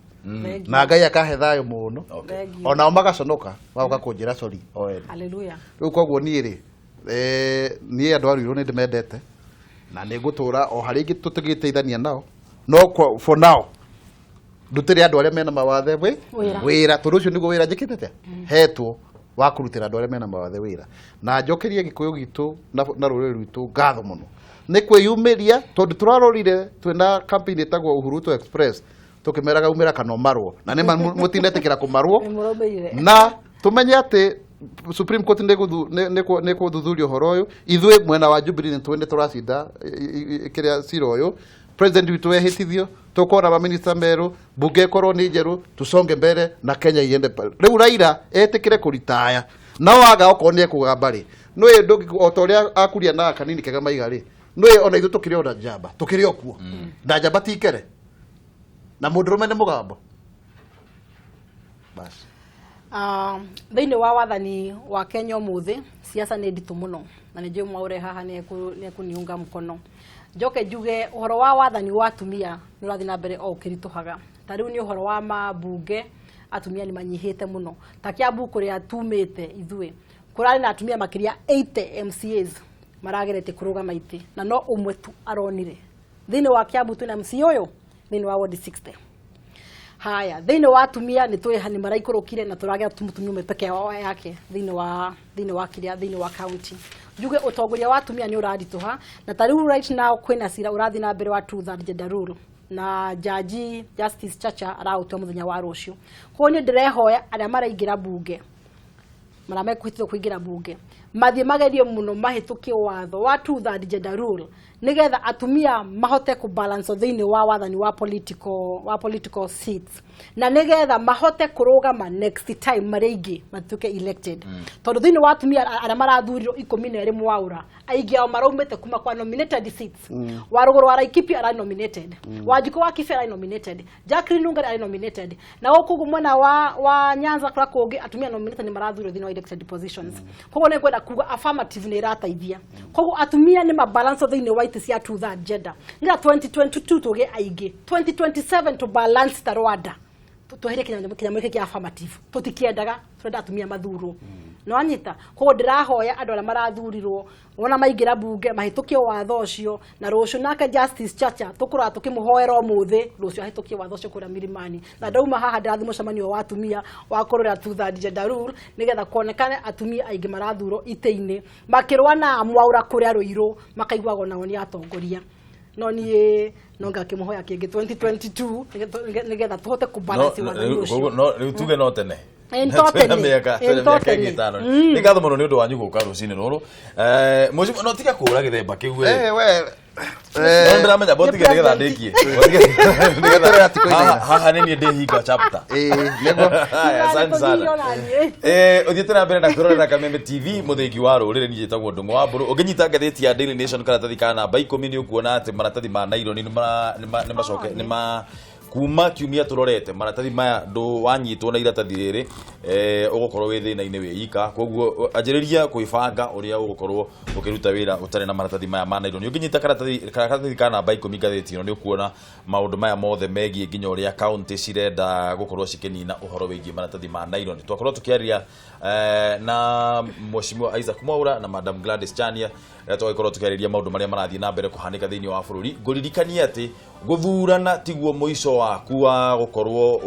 Na Ngai akahe thayũ mũno. Onao magaconoka magoka kũnjĩra sorry o ene. Hallelujah. Rĩu koguo niĩ rĩ niĩ andũ a Ruiru nĩ ndĩmendete na nĩ ngũtũra o harĩa ingĩ tũtĩgĩteithania nao no for now ndutĩre andũ arĩa mena mawathe wĩra tondũ ũcio nĩguo wĩra njĩkĩte atĩa hetwo wa kũrutĩra andũ arĩa mena mawathe wĩra. Na njokerie Gĩkũyũ gitũ na rũrĩrĩ rwitũ ngatho mũno nĩ kwĩyumĩria tondũ tũrarorire twĩna campaign ĩtagwo Uhuruto Express tũkĩmeraga umĩra kana ũmarwo na nĩ mũtinetĩkĩra kũmarwo na tũmenye atĩ Supreme Court nĩ kũthuthuria ũhoro ũyũ. Ithuĩ mwena wa Jubilee nĩ tũĩ nĩ tũracinda kĩrĩa cira ũyũ. President witũ ehĩtithio tũkona maminista merũ bunge ĩkorwo nĩ njerũ tũconge mbere na Kenya iende. Rĩu Raila etĩkĩre kũritaya no aga okorwo nĩ ekũgamba rĩ nĩũĩ o ta ũrĩa akuria na kanini kega maiga rĩ nĩũĩ ona ithuĩ tũkĩrĩ ona njamba tũkĩrĩ o kuo na njamba ti ikere na mũndũrũme nĩ mũgambo. Bas. Thĩinĩ wa wathani wa Kenya ũmũthĩ siasa nĩ nditũ mũno na nĩ njũĩ Mwaure haha nĩ ekũniunga mkono. Njoke njuge ũhoro wa wathani wa atumia nĩ ũrathiĩ na mbere o ũkĩritũhaga. Ta rĩu nĩ ũhoro wa mambunge atumia nĩ manyihĩte mũno. Ta Kiambu kũrĩa tumĩte ithuĩ kũrarĩ na atumia makĩria 80 MCAs marageretie kũrũgama itĩ na no ũmwe tu aronire. Thĩinĩ wa Kiambu twĩna MCA ũyũ thĩinĩ wa ward 60. Haya thĩinĩ wa atumia nĩ twĩ nĩ maraikũrũkire na tũragĩa mũtumia ũmwe peke yake thĩinĩ wa kĩrĩa thĩinĩ wa county. Njuge ũtongoria wa atumia nĩ ũraritũha na ta rĩu right now kwĩna cira ũrathiĩ na mbere wa two-third gender rule na jaji Justice Chacha araũtua mũthenya wa rũciũ. Koguo niĩ ndĩrehoya arĩa maraingĩra bunge marĩa mekũhĩtithio kũingĩra bunge mathiĩ magerie mũno mahĩtũkie watho wa two-third gender rule nĩgetha atumia mahote kũbalance thĩinĩ wa wathani wa political seats na nĩgetha mahote kũrũgama next time marĩa aingĩ matuĩke elected. Tondũ thĩinĩ wa atumia arĩa marathurirwo 12 Mwaura aingĩ ao maraumĩte kuma kwa nominated seats. Warũgũrũ wa Laikipia ararĩ nominated, Wanjikũ wa Kibera ararĩ nominated, Jacqueline Nungari ararĩ nominated, na gũkũ mwena wa Nyanza kũrĩa kũngĩ atumia nominated nĩ marathurirwo thĩinĩ wa elected positions. Koguo nĩ ngwenda kuga affirmative nĩ ĩrateithia. Koguo atumia nĩ mabalance thĩinĩ wa itĩ cia two-third gender nĩgetha 2022 tũgĩe aingĩ, 2027 to balance ta Rwanda tweherie kĩnyamũ gĩkĩ kĩa affirmative tũtikĩendaga, tũrenda atumia mathurwo. No anyita koguo ndĩrahoya andũ arĩa marathurirwo wona maingĩra bunge mahĩtũkie watho ũcio na rũciũ nake Justice Chacha tũkũrora tũkĩmũhoera ũmũthĩ rũciũ ahĩtũkie watho ũcio kũrĩa Milimani. Na ndauma haha ndĩrathiĩ mũcemanio wa atumia wa kũrora two-third gender rule nĩgetha kuonekane atumia aingĩ marathurwo itĩ-inĩ makĩrũa na Mwaura kũrĩa Ruiru makaiguagwo nao nĩ atongoria. No niĩ no ngakĩmũhoya kĩngĩ 2022 nĩgetha tũhote kũbalance watho ũcio. No rĩu tuge no tene mĩaka ĩtano. Nĩ ngatho mũno nĩ ũndũ wanyu gũka rũcinĩ rũrũ. No tiga kũra gĩthemba kĩu we. We No ndĩramenya botige nĩgetha ndĩkie. Nĩgetha haha nĩ niĩ ndĩhinga chapter. Nĩguo. Haya, asante sana. Ũthiĩte na mbere na kwĩrorera Kameme TV, mũthĩgi wa rũrĩrĩ. Niĩ njĩtagwo Ndung'u wa Mbũrũ. Ũngĩnyita ngathĩti ya Daily Nation karatathi ka namba 10 nĩ ũkuona atĩ maratathi ma naironi nĩ macoke nĩ ma kuma kiumia tũrorete maratathi maya ndũ wanyitwo na iratathi rĩrĩ, ũgũkorwo wĩ thĩna-inĩ wĩ ika. Koguo anjĩrĩria kwĩbanga ũrĩa ũgũkorwo ũkĩruta wĩra ũtarĩ na maratathi maya ma naironi. Ũngĩnyita karatathi ka namba 10 ngathĩti ĩno nĩ ũkuona maũndũ maya mothe megiĩ nginya ũrĩa kaunti cirenda gũkorwo cikĩnina ũhoro wĩgiĩ maratathi ma naironi. Twakorwo tũkĩaria na Mheshimiwa Isaac Mwaura na Madam Gladys Chania, rĩrĩa twagĩkorwo tũkĩarĩria maũndũ marĩa marathiĩ na mbere kũhanĩka thĩinĩ wa bũrũri. Ngũririkanie atĩ gũthurana tiguo mũico waku wa gũkorwo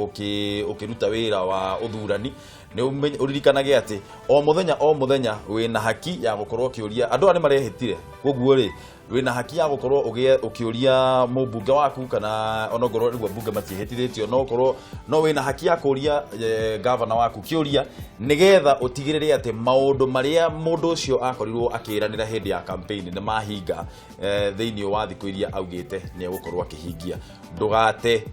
ũkĩruta wĩra wa ũthurani. Nĩ ũririkanage atĩ o mũthenya o mũthenya wĩna haki ya gũkorwo ũkĩũria andũ aya nĩ marehĩtire, koguo rĩ wĩna haki ya gũkorwo ũkĩũria mũmbunge waku, kana onokorwo rĩu ambunge matiĩhĩtithĩtio, no ũkorwo no wĩna haki ya kũria gavana waku kĩũria, nĩgetha ũtigĩrĩre atĩ maũndũ marĩa mũndũ ũcio akorirwo akĩĩranĩra hĩndĩ ya campaign nĩ mahinga thĩinĩ wa thikũ iria augĩte nĩ egũkorwo akĩhingia. Ndũgate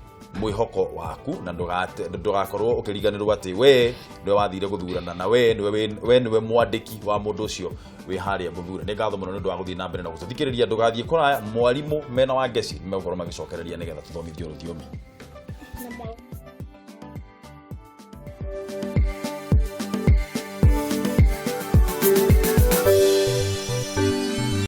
mwĩhoko waku na ndũgakorwo ũkĩriganĩrwo atĩ we nĩwe wathire gũthurana na we nĩwe mwandĩki wa mũndũ ũcio wĩ harĩa gũthura. Nĩ ngatho mũno nĩ ũndũ wa gũthiĩ na mbere na gũtũthikĩrĩria. Ndũgathiĩ kũraya, mwarimũ mena wa Ngeci nĩ megũkorwo magĩcokereria nĩgetha tũthomithio rũthiomi.